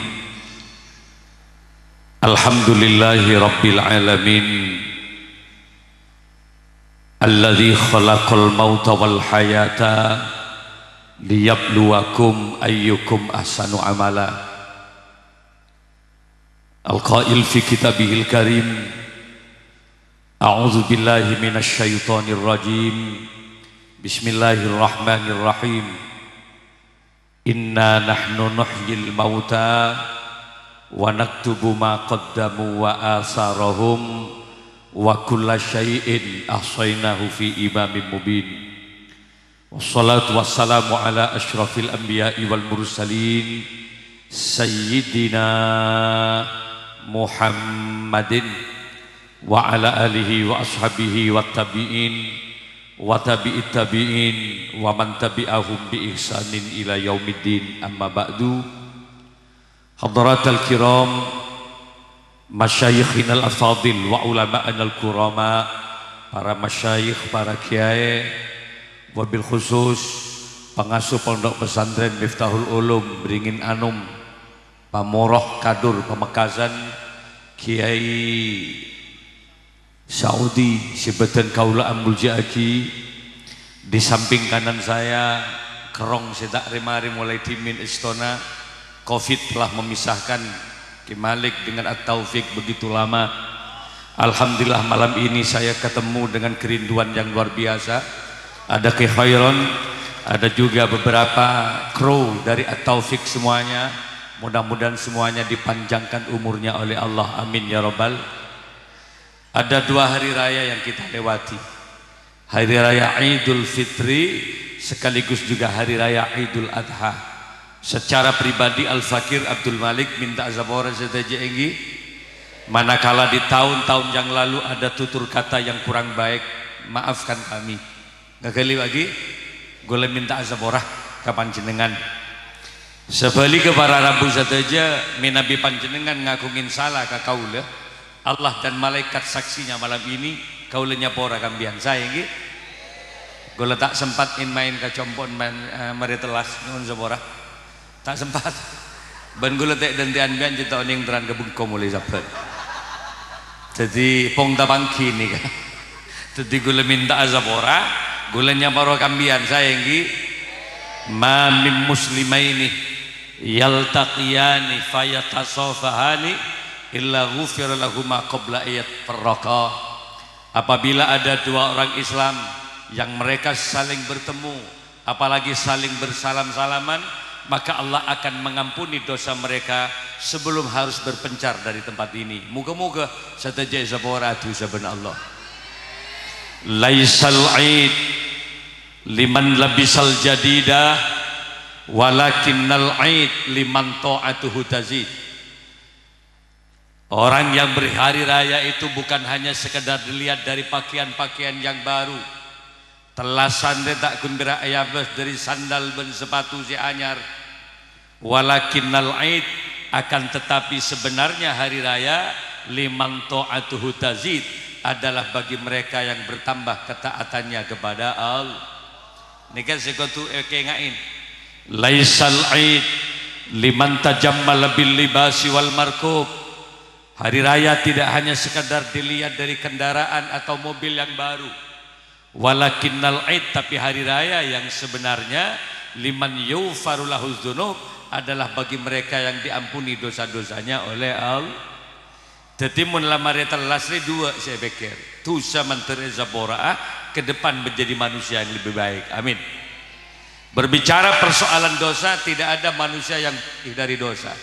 Alhamdulillahi rabbil alamin. Alladzi khalaqal mauta wal hayata liyabluwakum ayyukum ahsanu amala. Al-Qail fi kitabihil karim, a'udzu billahi minasy syaithanir rajim. Bismillahirrahmanirrahim. Inna nahnu nuhyil mauta wa naktubu ma qaddamu wa asarahum wa kulla syai'in ahsainahu fi imamin mubin. Wassalatu wassalamu ala asyrafil anbiya'i wal mursalin, Sayyidina Muhammadin wa ala alihi wa ashabihi wa tabi'in wa tabi'it tabi'in wa man tabi'ahum bi ihsanin ila yaumiddin, amma ba'du. Hadratal kiram, masyayikhinal afadil wa ulama'anal kurama, para masyayikh, para kiai, wabil khusus pangasuh Pondok Pesantren Miftahul Ulum Beringin Anom, Pamoroh Kadur Pamekasan, Kiai Saudi sè bâdân kaulâ amoljâ'aghi. Di samping kanan saya, kerrong sè ta' rè-marè molaè dhimèn èstona. Covid telah memisahkan Ki Malik dengan At-Taufik begitu lama. Alhamdulillah, malam ini saya ketemu dengan kerinduan yang luar biasa. Ada Ki Khairon, ada juga beberapa kru dari At-Taufik semuanya. Mudah-mudahan semuanya dipanjangkan umurnya oleh Allah. Amin ya rabbal. Ada dua hari raya yang kita lewati. Hari Raya Idul Fitri sekaligus juga Hari Raya Idul Adha. Secara pribadi, Al-Fakir Abdul Malik minta sapora sadhâjâ èngghi. Manakala di tahun-tahun yang lalu ada tutur kata yang kurang baik, maafkan kami. Ngaghâli bâgi, ghulâ minta sapora ka panjhennengngan. Sabhâligghâ para rabu sadhâjâ, mènabi panjhennengngan ngaghungè sala ka kaulâ, Allah dan malaikat saksinya malam ini, kaulâ nyapora kabbhiyân. Saè, èngghi? Ghulâ ta' sempat in-main ka compo'na, eh, marè tellas, nyo'on sapora. Ta' sempat. Bân ghulâ tè'-dântè'an biyân cè' ta' onèng terran ka bengko molaè Sabbhân. Dhâddhi, pong tapangghi nèka. Dhâddhi, ghulâ minta'a sapora, ghulâ nyapora kabbhiyân. Saè, èngghi? Ma min muslimaini yaltaqiyani fayatasafahani illa ghufira lahuma qabla an yatafarraqa. Apabila ada dua orang Islam yang mereka saling bertemu, apalagi saling bersalam-salaman, maka Allah akan mengampuni dosa mereka sebelum harus berpencar dari tempat ini. Moga-moga sadhâjâ èsapora dhusa bân Allah. Laisal aid liman labisal jadida, walakinnal aid liman ta'atuhu tazid. Orang yang berhari raya itu bukan hanya sekedar dilihat dari pakaian-pakaian yang baru. Tellasan rè ta' ghun pèra' èabâs dâri sandal bân sapatu sè anyar. Walakinnal aid, akan tetapi sebenarnya hari raya, liman ta'atuhu tazid, adalah bagi mereka yang bertambah ketaatannya kepada Allah. Nèka sè kodhu èkènga'è. Laisal aid liman tajammala bil libasi wal markub. Hari raya tidak hanya sekadar dilihat dari kendaraan atau mobil yang baru. Walakinnal aid, tapi hari raya yang sebenarnya, liman yughfaru lahu dzunub, adalah bagi mereka yang diampuni dosa-dosanya oleh Allah. Dhâddhi, mon la marè tellas rè, duwâ' sè èpèkkèr. Dhusa mandhâr èsapora'a, ke depan menjadi manusia yang lebih baik. Amin. Berbicara persoalan dosa, tidak ada manusia yang bersih dari dosa.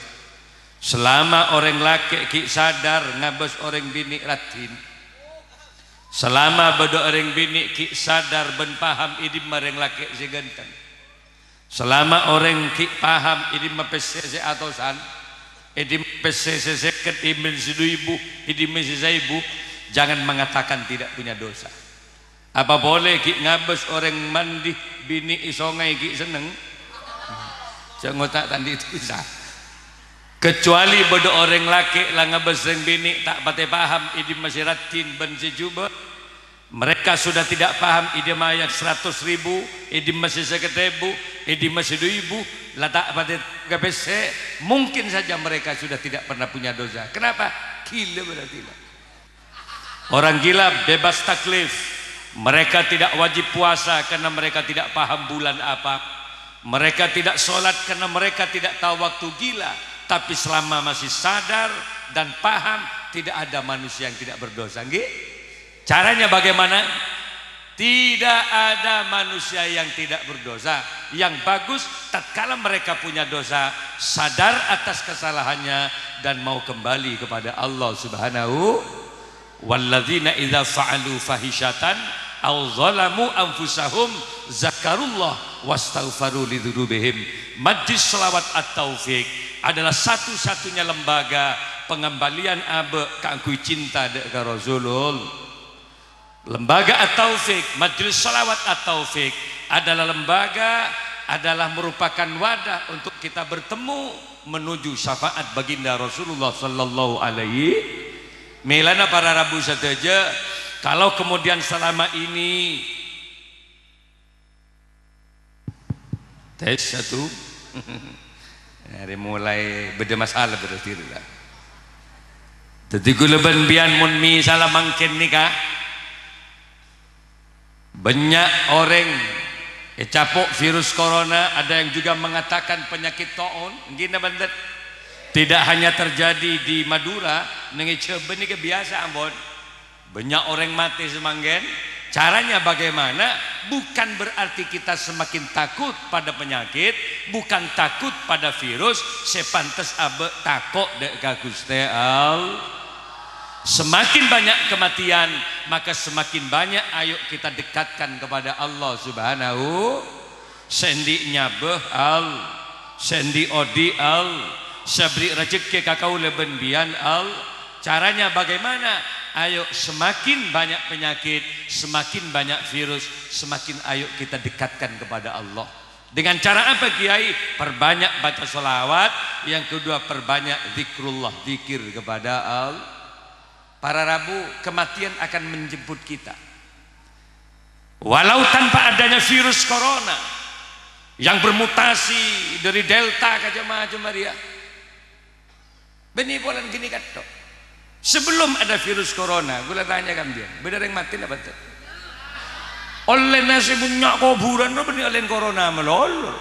Selama orèng lakè' ghi' sadar ngabâs orèng binè' raddhin, selama bâdâ orèng binè' ghi' sadar bân paham è dimma rèng lakè' sè ghânteng, selama orèng ghi' paham è dimma pèssè sè atosan, è dimma pèssè sè sèket, è dimma sè du èbu, è dimma sè saèbu, jangan mengatakan tidak punya dosa. Apa polè ghi' ngabâs orèng mandi binè' è songay ghi' senneng? Jhâ' ngoca' ta' andi' dhusa. Kecuali bâdâ orèng lakè' la ngabâs rèng binè' ta' patè paham è dimma sè raddhin bân sè jhubâ'. Mereka sudah tidak paham è dimma yang seratus ribu, è dimma sè sèket èbu, è dimma sè du èbu, la ta' patè ka pèssè. Mungkin saja mereka sudah tidak pernah punya dosa. Kenapa? Gila berarti, Pak. Orang gila bebas taklif. Mereka tidak wajib puasa karena mereka tidak paham bulan apa. Mereka tidak sholat karena mereka tidak tahu waktu gila. Tapi selama masih sadar dan paham, tidak ada manusia yang tidak berdosa. Nggih? Caranya bagaimana? Tidak ada manusia yang tidak berdosa. Yang bagus, tatkala mereka punya dosa, sadar atas kesalahannya dan mau kembali kepada Allah Subhanahu. "Walladzina idza fa'alu fahisyatan aw zalamu anfusahum zakarullah wastaghfaru lidzunubihim." Majlis Shalawat At-Taufik adalah satu-satunya lembaga pengembalian abâ' kaangghuy cinta dâ' ka Rasulul. Lembaga At-Taufik, Majlis Shalawat At-Taufik adalah lembaga, adalah merupakan wadah untuk kita bertemu menuju syafaat baginda Rasulullah sallallahu alaihi. Mèlana para rabu sadhâjâ, kalau kemudian selama ini Tes satu. Arè mulai bâdâ masalah berarti la. Dhâddhi ghulâ bân biyân mon misalla mangkèn nèka, bânnya' orèng ècapo' virus corona, ada yang juga mengatakan penyakit taun, èngghi napa bhunten? Tidak hanya terjadi di Madura, neng è Jhâbâ nèka biyasa ampon. Bânnya' orèng matè samangkèn. Caranya bagaimana? Bukan berarti kita semakin takut pada penyakit, bukan takut pada virus, sè pantes abâ' tako' dâ' ka Ghustè All-, Semakin banyak kematian, maka semakin banyak ayo kita dekatkan kepada Allah Subhanahu. Sè andi' nyabâ, All. Sè andi' odi', All. Sè aberri' rajhekkè ka kaulâ bân biyân, All. Caranya bagaimana? Ayo, semakin banyak penyakit, semakin banyak virus, semakin ayo kita dekatkan kepada Allah. Dengan cara apa, Kiai? Perbanyak baca sholawat. Yang kedua, perbanyak zikrullah, zikir kepada Allah. Para rabu, kematian akan menjemput kita. Walau tanpa adanya virus corona yang bermutasi dari Delta ka macem-macem arèya. Bânnè polana ghânèka tok. Sebelum ada virus corona, ghulâ tanya ka biyân, bâdâ orèng matè napa bhunten? Ollèna sè bânnya' kobhurân rowa bânnè ollèna corona malolo.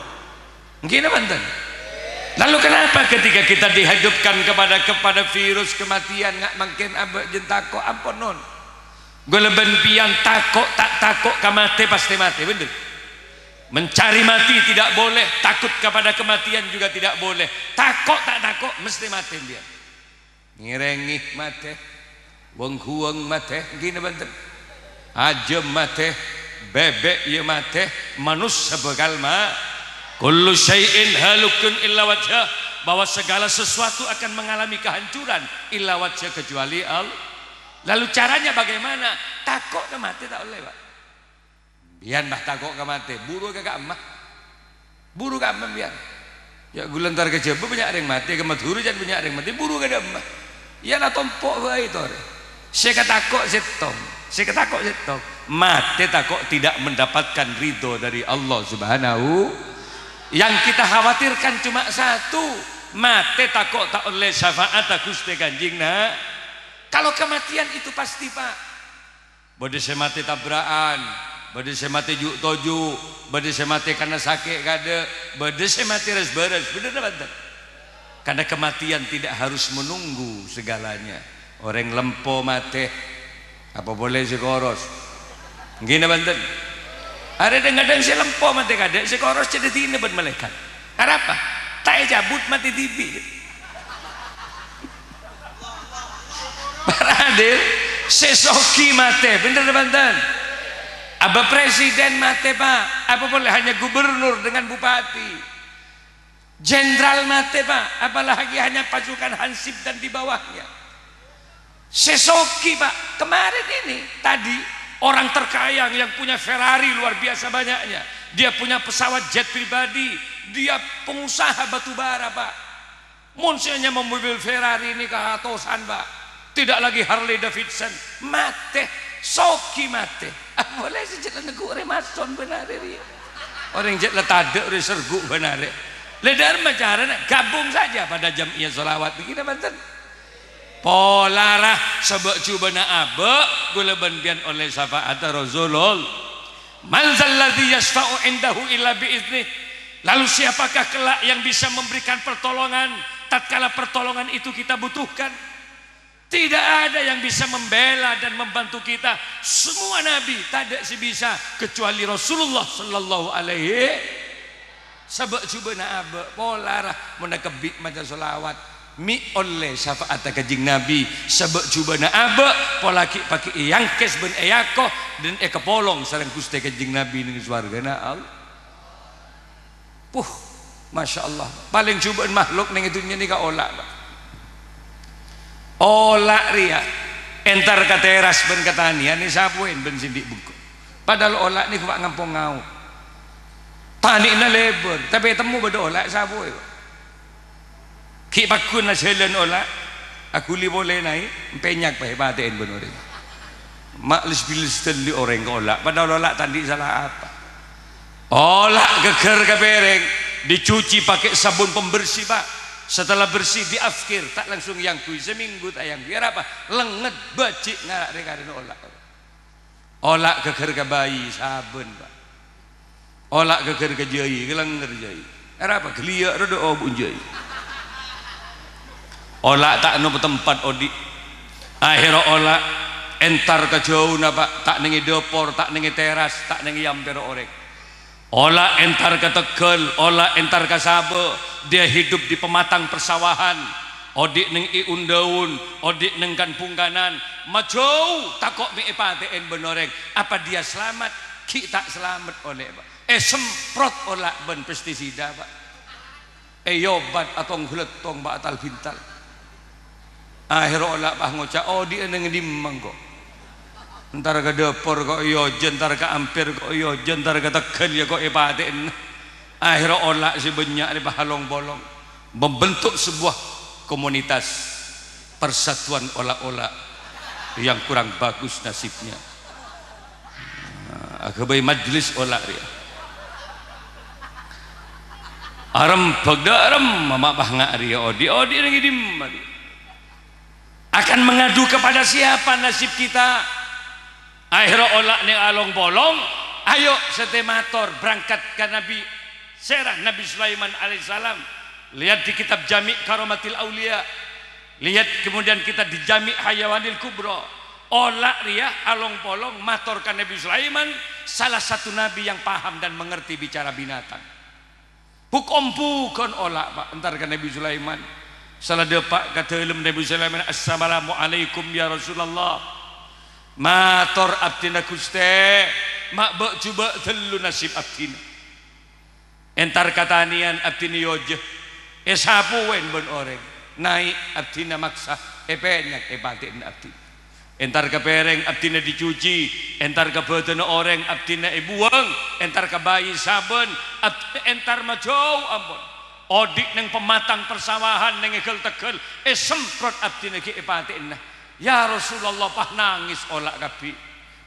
Èngghi napa bhunten? Lalu kenapa ketika kita dihadapkan kepada, kepada virus kematian, nga' mangkèn abâ' jhân tako', ampon non. Ghulâ bân biyân tako' ta' tako' ka matè, pastè matè, bhunten? Mencari mati tidak boleh, takut kepada kematian juga tidak boleh. Tako' ta' tako', mestè matè biyân. Ngèrèngè matè, weng-ghuweng matè, èngghi napa bhunten? Ajâm matè, bèbèk iyâ matè, manossa bhâkal ma-, "Kullu syai'in halikun illa wajhah," bahwa segala sesuatu akan mengalami kehancuran, illa wajhah, kecuali Allah. Lalu caranya bagaimana? Tako' ka matè ta' ollè, Pak. Biyân, Pak, tako' ka matè, buru ka ka'emma. Buru ka'emma biyân. Yâ, ghulâ entar ka Jhâbâ bânnya' orèng matè, ka Madhurâ jhân bânnya' orèng matè, buru ka dâ'emma. Yâ, la tompo' bhâi torè. Sè katako' sèttong, sè katako' sèttong. Matè tako' tidak mendapatkan ridho dari Allah Subhanahu. Yang kita khawatirkan cuma satu, matè tako' ta' ollè syafa'atta Ghustè Kanjeng Na-, Kalau kematian itu pasti, Pak. Bâdâ sè matè tabra'an, bâdâ sè matè ju'-toju', bâdâ sè matè karna sakè' kaadâ', bâdâ sè matè ras-bârâs, bhender napa bhunten? Karena kematian tidak harus menunggu segalanya. Orèng lempo matè, apa polè sè koros? Èngghi napa bhunten? Arè dhâng-kadhâng sè lempo matè kaadâ', sè koros cè' dhâddhina bân malaèkat. Arapa? Ta' ècabut matè dhibi'. Para hadir, sè soghi matè, bhender napa bhunten? Abâ presiden matè, Pak. Apa polè hanya gubernur dengan bupati? Jenderal matè, Pak. Apalagi hanya pasukan hansip dan di bawahnya. Sè soghi, Pak. Kemarin ini, tadi, orang terkaya yang punya Ferrari luar biasa banyaknya. Dia punya pesawat jet pribadi. Dia pengusaha batu bara, Pak. Mon sè nyama mobil Ferrari nèka atosan, Pak. Tidak lagi Harley Davidson. Matè, soghi matè. Apa polè sè jhâ' la neggu' rè mason bân arè rèya. Orèng jhâ' la tadâ' rè sergu' bân arè. Lè dâ'remma carana gabung saja pada jam'iyah sholawat. Begini, bhunten? Polara sabâ' jhubâna abâ', ghulâ bân biyân ollè syafa'atta Rasulullah. "Man dzalladzi yasyfa'u 'indahu illa bi idznih?" Lalu siapakah kelak yang bisa memberikan pertolongan tatkala pertolongan itu kita butuhkan? Tidak ada yang bisa membela dan membantu kita. Semua nabi, tadâ' sè bisa kecuali Rasulullah sallallahu alaihi. Sabâ'-jubâ'na abâ', pola ra mon akabbi' maca sholawat. Mè' ollè syafa'atta Kanjeng Nabi, sabâ'-jubâ'na abâ', pola ghi' paghi' èangkès bân èako, dan èkapolong sareng Ghustè Kanjeng Nabi neng sowargana Allah. Puh, Masya Allah. Palèng jubâ'na mahluk neng è dhunnya nèka ola', Pak. Ola' rèya entar ka teras bân ka tanèyan èsapowèn bân sè andi' bengko. Padahal ola' nèko, Pak, ngampong ngaok. Tanèyanna lèbâr, tapè ètemmo bâdâ ola' èsapowè, Pak. Ghi' paggun ajhâlân ola', aghuli polè naè', empenyak bhâi èpatè'èn bân orèng. Ma' les-biles dâlli orèng ka ola', padahal ola' ta' andi' sala apa. Ola' ghâgghâr ka pèrèng, dicuci pakai sabun pembersih, Pak. Setelah bersih, diafkir, ta' langsung èangghuy, samènggu ta' èangghuy. Arapa? Lèngngèt, bâji' ngara' rè-karèna ola'. Ola' ghâgghâr ka bhâi, sabâna, Pak. Ola' ghâgghâr ka jhâi, kalèngngèr jhâi. Arapa? Ghâliyâ' rowa dâ' obu' jhâi. Ola' ta' nèmmo tempat odi'. Akhèrra ola' entar ka jhâuna, Pak. Ta' neng è dâpor, ta' neng è teras, ta' neng è ampèra orèng. Ola' entar ka tegghâl, ola' entar ka sabâ. Dia hidup di pematang persawahan. Odi' neng è un-dâun, odi' neng kan-bhungkanan. Majâu, tako' mè' èpatè'èn bân orèng. Apa dia selamat? Ghi' ta' selamat ollè, Pak. Èsemprot ola' bân pestisida, Pak. Èobat atong-ghâlèttong, Pak, atal-bintal. Akhèrra ola' pas ngoca', "Odi'â neng dimma engko'? Entar ka dâpor ko' èojhâ, entar ka ampèr ko' èojhâ, entar ka tegghâl ya ko' èpatè'èn." Akhèrra ola' sè bânnya' rè pas along-polong, membentuk sebuah komunitas persatuan ola'-ola' yang kurang bagus nasibnya. Nah, aghâbây majlis ola' rèya. Arembhâk dâ' remma ma' pas nga' rèya odi', odi' neng dimma rèya? Akan mengadu kepada siapa nasib kita? Akhèrra ola' neng along-polong, ayo sèttè mator berangkat ka Nabi, sèra Nabi Sulaiman alaihissalam. Lihat di kitab Jami' Karamatil Auliya. Lihat kemudian kitab di Jami' Hayawanil Kubra. Ola' rèya along-polong mator ka Nabi Sulaiman, salah satu nabi yang paham dan mengerti bicara binatang. Bu'-ombhughân ola', Pak, entar ka Nabi Sulaiman. Sala dâpa' ka dâlem Nabi Sulaiman, "Assalamualaikum, ya Rasulullah. Mator abdhina, Ghustè, ma' bâ'-jhubâ' dâllu nasib abdhina. Entar ka tanèyan abdhina èojhâ, èsapowèn bân orèng. Naè' abdhina maksa, èpènyang èpatè'èn abdhina. Entar ka pèrèng abdhina dicuci, entar ka bâdânna orèng abdhina èbuwâng, entar ka bhâi sabân abdhina entar majâu ampon. Odi' neng pematang persawahan neng è ghâl-tegghâl, èsemprot abdhina ghi' èpatè'ènna." Ya Rasulullah, pas nangès ola' kabbhi.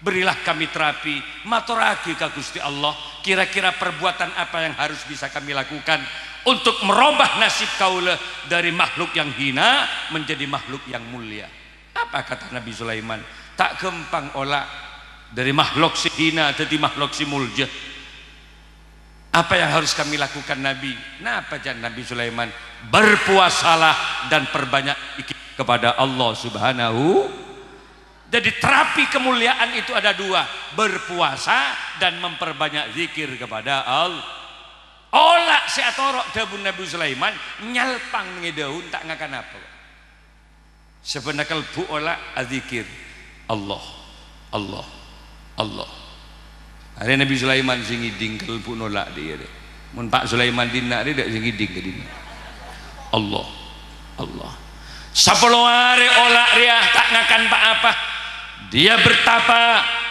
Berilah kami terapi, matorraghi ka Ghustè Allah, kira-kira perbuatan apa yang harus bisa kami lakukan untuk merubah nasib kaulâ dari makhluk yang hina menjadi makhluk yang mulia. Apa kata Nabi Sulaiman? Ta' ghâmpang ola' dâri makhluk sè hina dâddhi makhluk sè molja. Apa yang harus kami lakukan, Nabi? Napa, can Nabi Sulaiman? Berpuasalah dan perbanyak zikir kepada Allah Subhanahu. Jadi, terapi kemuliaan itu ada dua, berpuasa dan memperbanyak zikir kepada Allah. Ola' sè atoro' dhâbuna Nabi Sulaiman, nyalpang neng è dâun, ta' ngakan apa. Sabbhân kalbu ola' adzikir, "Allah, Allah, Allah." Arè Nabi Sulaiman sè ngèdhing kalbu ola' dhiyâ, rè. Mon Pak Sulaiman dinna', rè, dâ' sè ngèdhing ka dinna'. "Allah, Allah." Sapolo arè ola' rèya ta' ngakan pa-apa. Dia bertapa,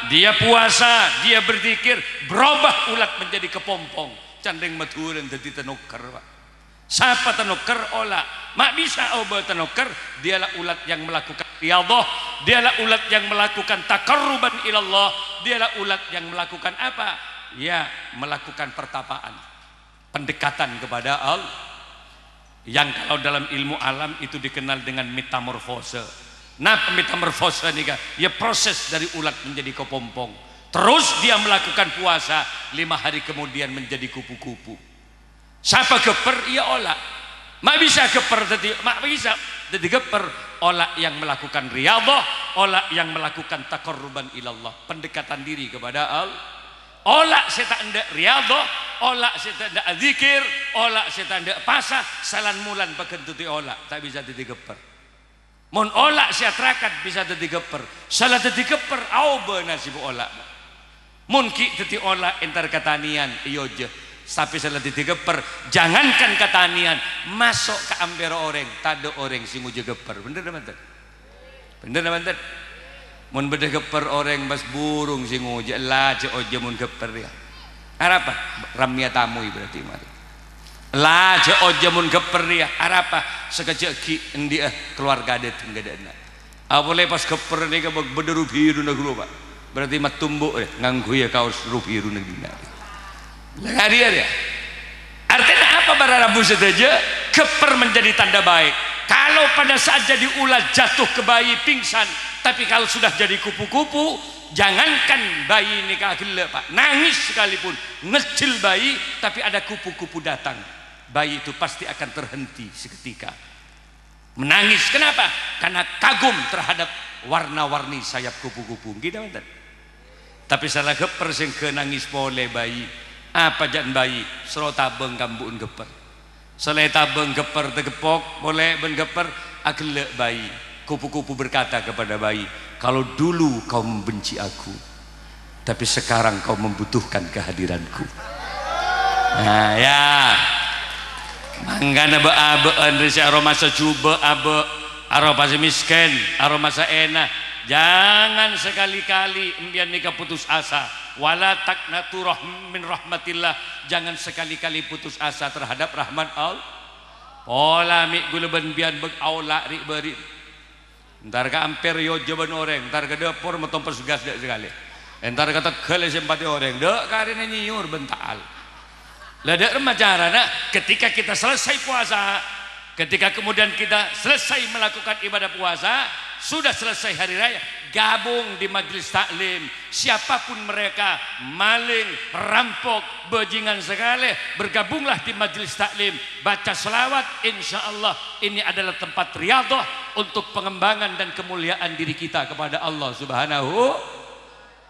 dia puasa, dia berzikir, berubah ulat menjadi kepompong. Can rèng Madhurâna dâddhi tanokkèr, Pak. Sapa tanokkèr? Ola'. Ma' bisa obâ tanokkèr? Dialah ulat yang melakukan riyadhah, dialah ulat yang melakukan taqarruban ilallah, dialah ulat yang melakukan apa? Ya, melakukan pertapaan, pendekatan kepada Allah. Yang kalau dalam ilmu alam itu dikenal dengan metamorfose. Nah, metamorfose nèka, ya, proses dari ulat menjadi kepompong. Terus dia melakukan puasa, lima hari kemudian menjadi kupu-kupu. Sapa ghâppèr? Iyâ ola'. Ma' bisa ghâppèr dâddhi, ma' bisa dâddhi ghâppèr? Ola' yang melakukan riyadhah, ola' yang melakukan taqarruban ilallah, pendekatan diri kepada Allah. Ola' sè ta' endâ' riyadhah, Ola' sè ta' endâ' adzikir, ola' sè ta' endâ' pasa, salan-molan pagghun dhâddhi ola', ta' bisa dhâddhi ghâppèr. Mon ola' sè atarakat bisa dhâddhi ghâppèr, sala dhâddhi ghâppèr aobâ nasibhâ ola'. Mon ghi' dhâddhi ola' entar katanèyan, iyâ jâ, tapè sala dhâddhi ghâppèr, jangankan katanèyan, maso' ka ampèra orèng, tadâ' orèng sè ngojâ ghâppèr. Bhender napa bhunten? Bhender napa bhunten? Mon bâdâ ghâppèr orèng pas burung sè ngojâ, la jâ' ojâ mon ghâppèr rèya. Arapa? Rammèya tamoy berarti marè. La jâ' ojâ mon ghâppèr rèya. Arapa? Sakejjhâ' ghi' andi'â keluarga dâteng ka dâ'enna'. Apolè pas ghâppèr nèka bâ-, bâdâ ru-bhiruna ghâllu, Pa'. Berarti mattumbu', eh, ngangghuy kaos ru-bhiruna dinna'. La, ka'dinto, ya. Artinya apa, para rabu sadhâjâ? Ghâppèr menjadi tanda baik. Kalau pada saat jadi ulat jatuh ke bayi pingsan, tapi kalau sudah jadi kupu-kupu, jangankan bayi nèka ghellâ', Pa', nangis sekalipun, ngejjel bayi, tapi ada kupu-kupu datang, bayi itu pasti akan terhenti seketika. Menangis. Kenapa? Karena kagum terhadap warna-warni sayap kupu-kupu. Ngghi, ta' bhunten? Tapè sala ghâppèr sè èngghâ nangis polè bayi. Apa jhâ' bayi? Soro tabâng ka embu'en ghâppèr. Sala ètabâng ghâppèr tageppok polè bân ghâppèr, aghellâ' bayi. Kupu-kupu berkata kepada bayi, "Kalau dulu kau membenci aku, tapi sekarang kau membutuhkan kehadiranku." Nah, ya. Mangkana bâ'-abâ'ân rè sè aromasa jhubâ' abâ', aromasa mèskèn, aromasa èna. Jangan sekali-kali empèyan nèka putus asa. "Wala taqnatu rahm-, min rahmatillah." Jangan sekali-kali putus asa terhadap rahmat Allah. Pola mè' ghulâ bân empèyan bâk aola' ri'-bâri'. Entar ka ampèr yâ ojâ bân orèng, entar ka dâpor matompa sugas dâ' sakalè. Entar ka tegghâl èsèmpatè orèng, dâ' karèna nyèyor bân ta'al. La dâ' remma carana, ketika kita selesai puasa, ketika kemudian kita selesai melakukan ibadah puasa, sudah selesai hari raya, gabung di majelis taklim. Siapapun mereka, maling, rampok, bajingan sakalè, bergabunglah di majelis taklim. Baca selawat, insya Allah ini adalah tempat riyadhah untuk pengembangan dan kemuliaan diri kita kepada Allah Subhanahu.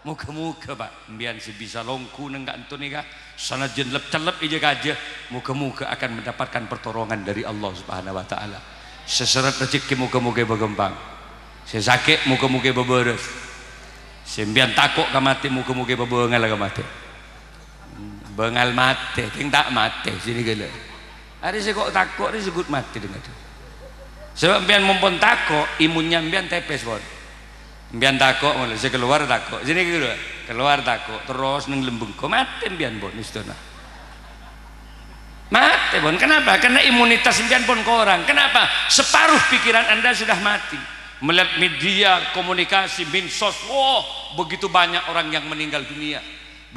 Moga-moga, Pa', empèyan sè bisa longghu neng ka'dinto nèka, sanajjân lep-cellep è jâ-kajâ, moga-moga akan mendapatkan pertolongan dari Allah Subhanahu wa Ta'ala. Sè sèrrèt rejhekkè moga-moga èpaghâmpang. Sè sakè' moga-moga èpabârâs. Sè empèyan tako' ka matè, moga-moga èpabângal ka matè. Bângal matè, kèng ta' matè, sini ghellâ'. Arè sè ko' tako' rè segghut matè dâ' ngadâ'. Sabâb empèyan mon pon tako', imunnya empèyan tèpès, pon. Empèyan tako', molaè sè kalowar tako', sini ghellâ'. Kalowar tako', terros neng lambung ko' matè empèyan, pon, istana. Matè, pon. Kenapa? Karena imunitas empèyan pon korang. Kenapa? Separuh pikiran Anda sudah mati. Melihat media komunikasi, minsos, wah, begitu banyak orang yang meninggal dunia.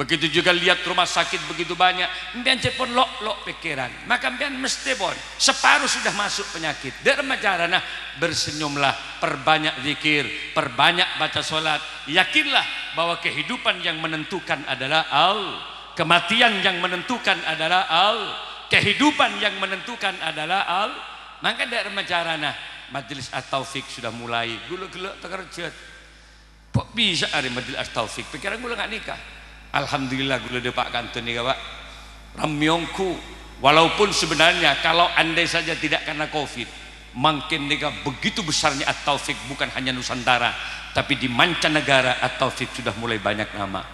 Begitu juga lihat rumah sakit begitu banyak, empèyan cè' pon lo'-lo' pèkkèran. Maka empèyan mestè pon, separuh sudah masuk penyakit. Dâ' remma carana, bersenyumlah, perbanyak zikir, perbanyak baca salat. Yakinlah bahwa kehidupan yang menentukan adalah Allah. Kematian yang menentukan adalah Allah. Kehidupan yang menentukan adalah Allah. Mangkana dâ' remma carana, Majelis At-Taufik sudah mulai. Ghulâ ghellâ' takerjhât. Kok bisa arè Majelis At-Taufik? Pikiran ghulâ nga' nèka. Alhamdulillah, ghulâ dâpa' ka'dinto nèka, Pa'. Rammè ongghu. Walaupun sebenarnya kalau andai saja tidak karena covid, mungkin nèka begitu besarnya At-Taufik bukan hanya Nusantara, tapi di mancanegara At-Taufik sudah mulai banyak nama.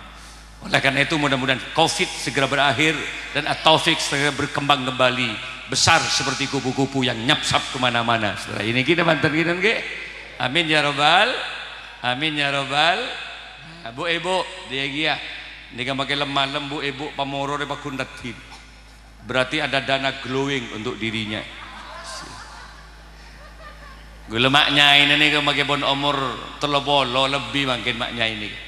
Oleh karena itu, mudah-mudahan covid segera berakhir dan At-Taufik segera berkembang kembali, besar seperti kupu-kupu yang nyapsap kemana-mana. Setelah ini kita mantan kita, nggih. Amin ya robbal Amin ya robbal. Nah, bu-ibu, dia ghi ya. Nèka makè lem-malem, bu-ibu, pamororè pagghun raddhin. Berarti ada dana glowing untuk dirinya. Ghulâ ma' nyaèna nèka makè pon omor tello polo lebbi mangkèn ma' nyaè nèka.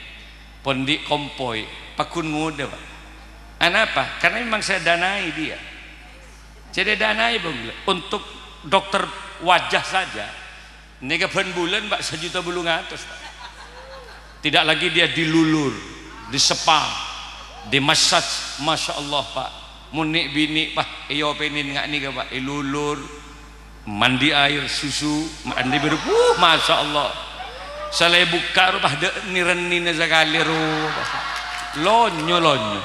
Pon andi' kompoy, pagghun ngodâ, Pa'. Anapa? Karena memang saya danai dia. Jadi danai, Bung, untuk dokter wajah saja. Nèka bân bulân, Pa', sajuta bâllung atos, Pa'. Tidak lagi dia dilulur, disepa, dimassage, Masya Allah, Pa'. Mon nè'-binè', Pa', èopènè nga' nèka, Pa', èlulur, mandi air susu, mandi biru, wuh, Masya Allah. Sala èbukka' ro, Pa', dâ' nè-rennèna sakalè ro, Pa'. Lonyo-lonyo.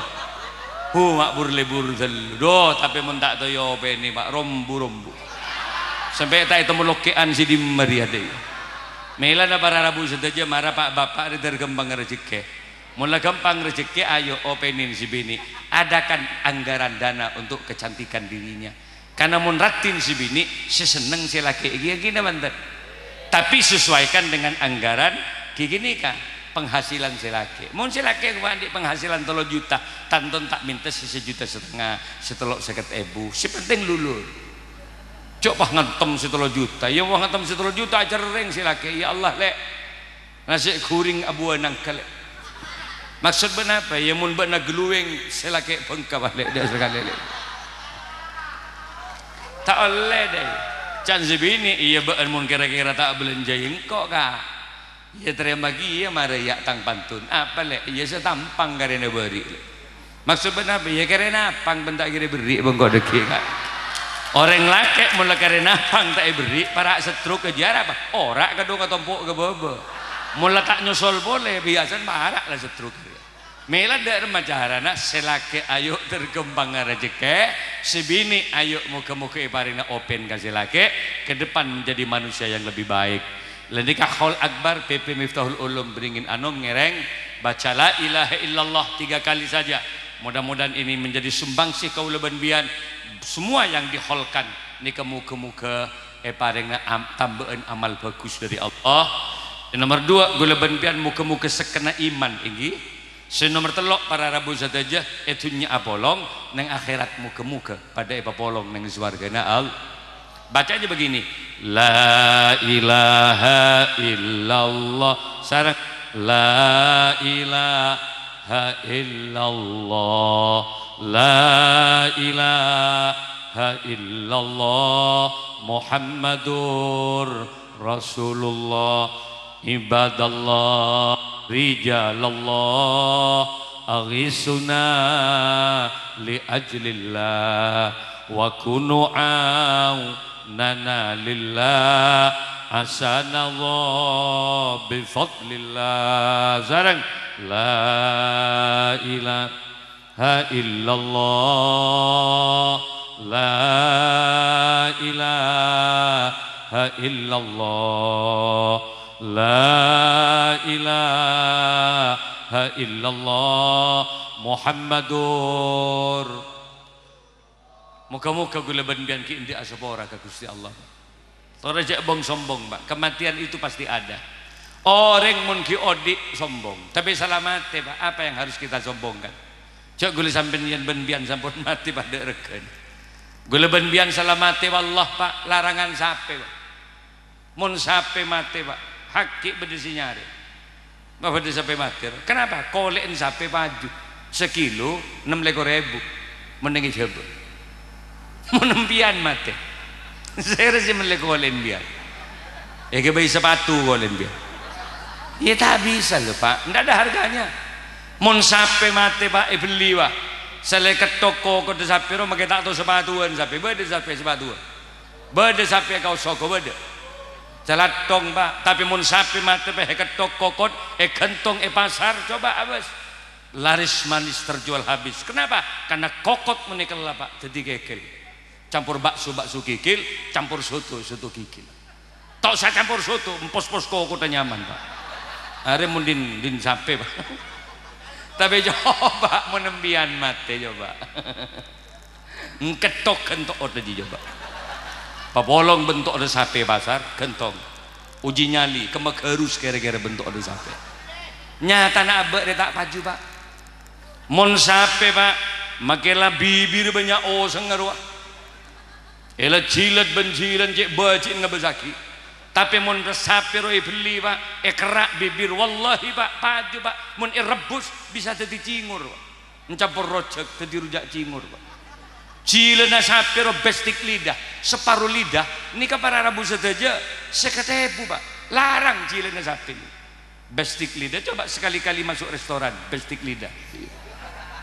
Bu, ma' bur-lebur tello. Duh, tapè mon ta' toyo opènè, ma' rombu-rombu. Sampè' ta' ètemmo lokè'an sè dimma rèya, dâi. Mèlana para rabu sadhâjâ, mara pa'-bapa' rè dhâr ghâmpang rejhekkè. Mon la ghâmpang rejhekkè, ayo opènè sè binè'. Adakan anggaran dana untuk kecantikan dirinya. Karna mon raddhin sè binè', sè senneng sè lakè' ghi-, ghi-, ghina bhunten. Tapi sesuaikan dengan anggaran ghi-, ghânèka, penghasilan sè lakè'. Mon sè lakè' ghi' andi' penghasilan tello juta, tanto ta' mènta sè sajuta satengnga, sè tello sèket èbu. Sè penting lulur. Jhâ' pas ngantem sè tello juta. Iyâ, pas ngantem sè tello juta, acerrèng sè lakè'. "Ya Allah, Lè'." Nasè' ghuring abuwâ nangka, Lè'. Maksod bâ'na apa? Iyâ, mon bâ'na gluwèng sè lakè' bengka, Lè', dâ' sakalè, Lè'. Ta' ollè, dâi. Can sè binè', iyâ bâ'na mon kèra-kèra ta' abâlânjhâi engko', Ka'. Iyâ, tarèma kèya marè, yâ, tang pantun. Apa, Lè'? Iyâ, sè tampang karèna bâri', Lè'. Maksod bâ'na apa? Iyâ, karè napang bân ta' kèra èberri' bengko dâggi', Ka'. Orèng lakè' mon la karè napang ta' èberri', para' stroke ka jârâ apa? Ora' kadhung atompo' ka bâbâ. Mon la ta' nyosol polè, biyasana para' la stroke. Mèla dâ' remma carana, sè lakè' ayo tergampang rejhekkè, sè binè' ayo moghâ-moghâ èparèngana open ka sè lakè', ke depan menjadi manusia yang lebih baik. Lendika Hol Akbar, P P Miftahul Ulum, beringin anom ngereng, baca la ilaha illallah tiga kali saja. Mudah-mudahan ini menjadi sumbangsih kaula bân biyan, semua yang diholkan nika muga-muga eparengna am-, tamba'an amal bagus dari Allah. Yang nomor dua, kaula bân biyan muga-muga sekena iman, inggih. Sè nomer tello', para rabu sadhâjâ, è dhunnya apolong, neng akhèrat moghâ-moghâ padâ èpapolong neng sowarghâna Al-, baca aja begini, "La ilaha illallah." Sareng, "La ilaha illallah. La ilaha illallah. Muhammadur Rasulullah." Ibadallah, rijalallah, aghisuna li ajlillah, wa kunu aunana lillah, asanallah bi fadlillah. Sareng, la ilaha illallah, la ilaha illallah, la ilaha illallah, Muhammadur. Moga-moga kaula bân biyan ghi' endhi' asapora ka Gusti Allah. Torè jhâ' bong-sombong, Pak. Kematian itu pasti ada. Orèng mon ghi' odi' sombong, tapè sala matè, Pak. Apa yang harus kita sombongkan? Jhâ' kaula sampèyan bân biyan sampon matè padâ règhâna. Kaula bân biyan sala matè, wallah, Pak, larangan sapè, Pak. Mon sapè matè, Pak, hakè bâdâ sè nyarè. Ma' bâdâ sapè matè. Kenapa? Kolè'en sapè paju. Sakilo ennem lèkor èbu. Mon neng è Jhâbâ. Mon empiyan matè. Sèra sè mellè kolè'en empiyan. Èghâbây sapatu kolè'en empiyan. Ya, ta' bisa, lho, Pak. Ndak ada harganya. Mon sapè matè, Pak, èbelli, Pak. Sè lè kettok kokoddhâ sapè ro, makè ta' tao sapatuwân sapè. Bâdâ sapè sapatuwân. Bâdâ sapè kaos koko bâdâ. Calattong, Pak. Tapè mon sapè matè pèhè kettok kokot, èghântong è pasar, coba abâs. Laris manis terjual habis. Kenapa? Karena kokot menèka la, Pak, dhâddhi kèkèl. Campor bakso, bakso kèkèl, campor soto, soto kèkèl. Ta' osa campor soto, empos-pos kokotta nyaman, Pak. Arè mon din, din sapè, Pak. Tapè coba mon empiyan matè, coba. Ngkettok ghântong oddhâ' jiyâ, Pak. Papolong bân to'na sapè pasar, ghântong. Uji nyali, kemma ghârus kèra-kèra bân to'na sapè. Nyatana abâ' rè ta' paju, Pak. Mon sapè, Pak, makè la bibir bânnya' osengnga rowa. Èla jilat bân jilan cè' bâji'na ngabâsaghi. Tapè mon sapè rowa èbelli, Pak, èkerra' bibir, wallahi, Pak, paju, Pak. Mon èrebbus, bisa dhâddhi cingor, Pak. Ncampor rojhâk dhâddhi rujhâk cingor, Pak. Jilanna sapè ro bestik lidah, saparo lidah, nèka para rabu sadhâjâ sèket èbu, Pak. Larang jilanna sapè. Bestik lidah, coba sekali-kali masuk restoran, bestik lidah.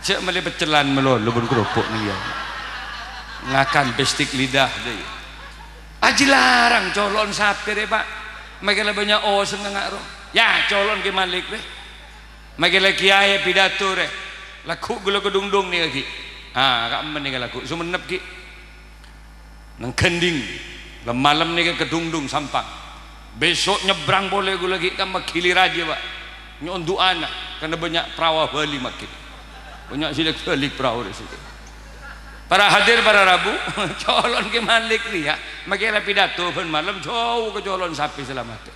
Jhâ' mellè peccelan malolo bân kerupuk nèng iyâ. Ngakan bestik lidah, dâ' iyâ. Ajhi larang colo'on sapè rè, Pak. Makè la bânnya' osengnga nga' ro. Ya, colo'on Kè Malik rè. Makè la kiyaè pidato rè, lagghu' ghulâ kadhungdhung nèka ghi'. Ah, ka'emma nèka lagghu' Sumenep ghi'. Neng Ganding. Lem-malem nèka ka Dungdung Sampang. Beso' nyabbrang polè ghulâ ghi' ka Magili Raja, Pak. Nyo'on du'ana, karna bânnya' paraoa Bali makkè. Bânnya' sè lèk-bâlik parao rè sèdhâ. Para hadir, para rabu, colon Kè Malik rèya, makkè la pidato bân malem, jhâu ka colon sapè salameddhâ.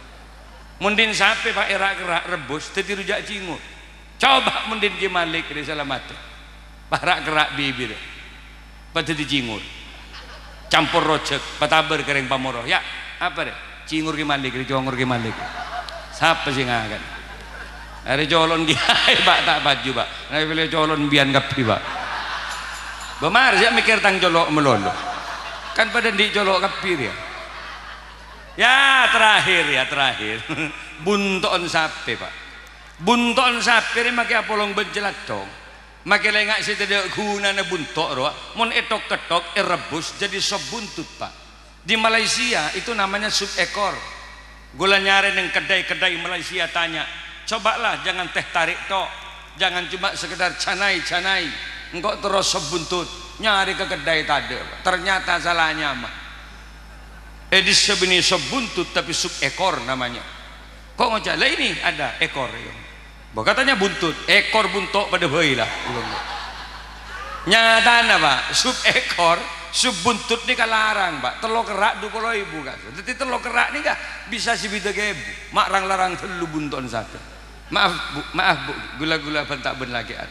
Mon dhin sapè, Pak, èra'-kerra' rebbhus, dhâddhi rujak cèngur. Coba mon dhin Kè Malik rè salameddhâ. Para' kerra' bibir. Padâddhi cèngur. Campor rojhâk, patabâr ka rèng pamoro. Ya, apa rè? Cèngur Kè Malik rè, congor Kè Malik. Sapa sè ngakan? Arè colon kiyaè, Pak, ta' paju, Pak. Nah, pèlè colon biyan kabbhi, Pak. Bâ mar, sè mèkkèr tang colo' malolo. Kan padâ andi' colo' kabbhi rèya. Ya, terakhir, ya, terakhir. Bunto'en sapè, Pak. Bunto'en sapè rè makkè apolong bân caladdhong. Makkè lènga' sè tadâ' ghunana bunto' rowa, mon èthok-kèthok, èrebbhus, jadi sop buntut, Pak. Di Malaysia itu namanya sup ekor. Ghulâ nyarè neng kedai-kedai Malaysia, tanya, "Cobalah, jangan teh tarik tok. Jangan cuma sekedar canai-canai. Engko' terros sop buntut." Nyarè ka kedai tadâ', Pak. Ternyata salah nyama. Eh, dissa' bânnè sop buntut, tapi sup ekor namanya. Kok ngoca', "Lah, ini ada ekor." Bâ, katanya buntut, ekor bunto' padâ bhâi la. Nyatana, Pak, sop ekor, sop buntut nèka larang, Pak. Tello kerra' du polo èbu, Kak. Dhâddhi tello kerra' nèka bisa sabidhâk èbu. Ma' rang-larang tello bunto'en sapè. Maaf, Bu, maaf, Bu. Ghulâ-ghulâ bân ta' bân lakè'an.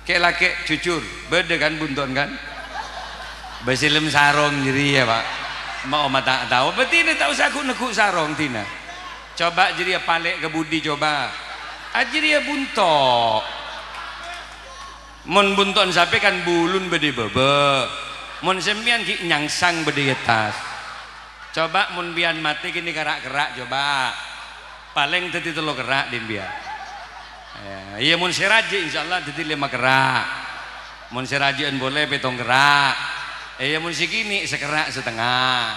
Kè'-lakè' jujur, bâdâ kan bunto'en kan? Bâ sè lem sarong jârèya, Pak. Ma' omah ta' tao. Bâ dina ta' osa ghu'-negghu' sarong dina. Coba jârèya palè' ka budi, coba. Ah, jârèya bunto'. Mon bunto'en sapè kan bulun bâdâ è bâbâ. Mon sampèyan ghi' nyangsang bâdâ è attas. Coba mon biyan matè kènè kerra'-kerra', coba. Palèng dhâddhi tello kerra' dhin biyan. Ya, iyâ, mon sè rajâ, insyaallah dhâddhi lèma kerra'. Mon sè rajâ'ân polè pèttong kerra'. Iyâ, mon sè kènè' sakerra' satengnga.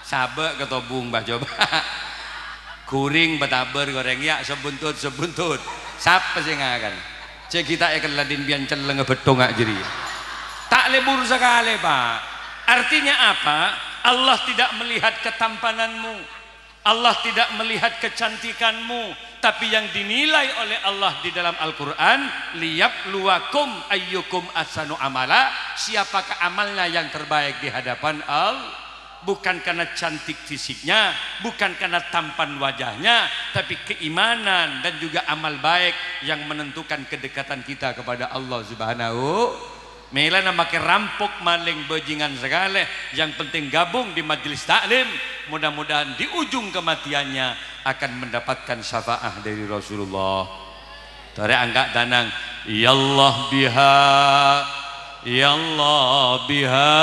Sabâ' katobung, Bah, coba. Ghuring, patabâr, gorèng, ya, sop buntut, sop buntut. Sapa sè ngakan? Jhâ' ghi' ta' èkella dhin biyan cellengnga bâttongnga jârèya. Ta' lebur sakalè, Pak. Artinya apa? Allah tidak melihat ketampananmu. Allah tidak melihat kecantikanmu, tapi yang dinilai oleh Allah di dalam Al-Quran, "Liyabluwakum ayyukum ahsanu amala," siapakah amalnya yang terbaik di hadapan Allah? Bukan karena cantik fisiknya, bukan karena tampan wajahnya, tapi keimanan dan juga amal baik yang menentukan kedekatan kita kepada Allah Subhanahu. Mèlana makè rampok, malèng, bajingan sakalè, yang penting gabung di majelis taklim. Mudah-mudahan di ujung kematiannya akan mendapatkan syafaat dari Rasulullah. Torè angka' tanang. Ya Allah biha, ya Allah biha,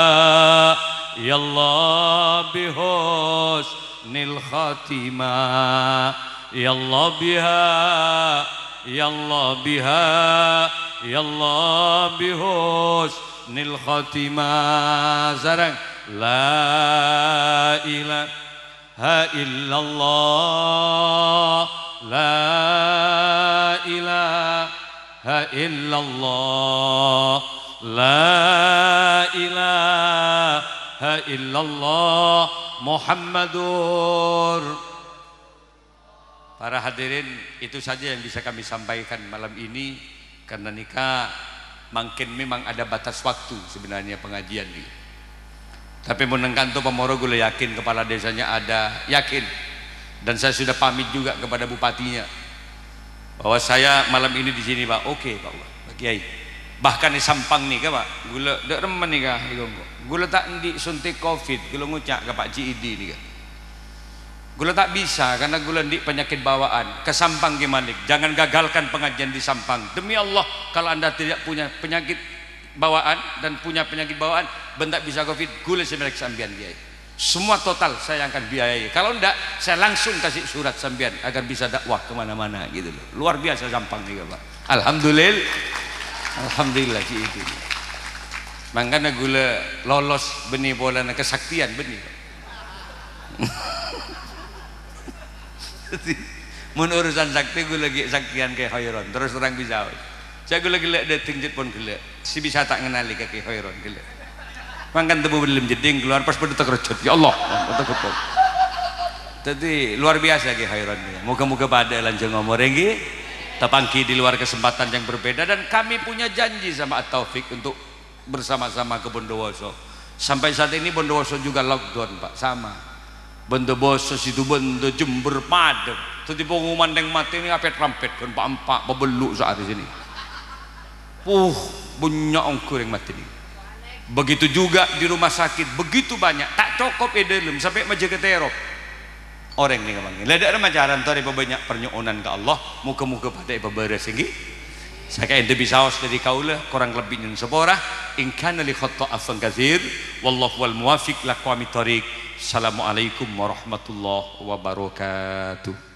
ya Allah bi husnil khatimah. Ya Allah biha, ya Allah biha, ya Allah bi husnil khatimah. Sareng. La ilaha illallah, la ilaha illallah, la ilaha illallah, Muhammadur. Para hadirin, itu saja yang bisa kami sampaikan malam ini, karena nèka mungkin memang ada batas waktu sebenarnya pengajian ini. Tapi mon neng kanto pamoro ghulâ yakin kepala desanya ada, yakin. Dan saya sudah pamit juga kepada bupatinya bahwa saya malam ini di sini, Pak. Oke, Pak, Pak Kiai. Bahkan è Sampang nèka, Pak, ghulâ dâ' remma nèka, nèka engko'. Ghulâ ta' andi' suntik covid, ghulâ ngoca' ka Pak G I D nèka. Ghulâ ta' bisa karena ghulâ andi' penyakit bawaan. Ka Sampang Kè Malik, jangan gagalkan pengajian di Sampang. Demi Allah, kalau Anda tidak punya penyakit bawaan dan punya penyakit bawaan, bân ta' bisa covid, ghulâ sè mèrèksa sampèyan, Kiai. Semua total saya akan biayai. Kalau enggak, saya langsung kasih surat sampèyan agar bisa dakwah kemana-mana gitu loh. Luar biasa Sampang nèka, Pak. Alhamdulillah. Alhamdulillah, G I D. Mangkana ghulâ lolos bânnè polana kesaktian bânnè, Pak. Mon urusan sakti, ghulâ ghi' saktian Kè Khairon, terus terang bisa. Jhâ' ghellâ'-ghellâ' dhâteng, jhât pon ghellâ'. Sè bisa ta' ngennalè ka Kè Khairon ghellâ'. Mangkana tèmbhu bellem jeddhing keluar pas bâdâ tèkèrjhât. Ya Allah, tèkèrjhât. Dhâddhi luar biasa Kè Khairon. Moga-moga padâ lanjhâng omorra, ènggi. Tapangghi di luar kesempatan yang berbeda dan kami punya janji sama At-Taufik untuk bersama-sama ka Bondowoso. Sampai saat ini Bondowoso juga lockdown, Pak, sama. Bondowoso, Situbondo, Jember, padâ. Dhâddhi pengumuman neng matè nè apèt-rampèt, ghân pa'-empa', pabellu' saat di sini. Puh, bânnya' ongghu orèng matè nè. Begitu juga di rumah sakit, begitu banyak. Ta' cokop è dâlem, sampè' majâgâ terop. Orèng nèka mangkèn. La dâ' remma carana torè pabânnya' parnyo'onan ka Allah, moga-moga padâ èpabârâs, ènggi. Saka'ènto bisaos dâri kaulâ, korang lebbi nyo'on sapora, in kana li khata'an faghfir, wallahu wal muwaffiq ila aqwamit thoriq. Assalamualaikum warahmatullahi wabarakatuh.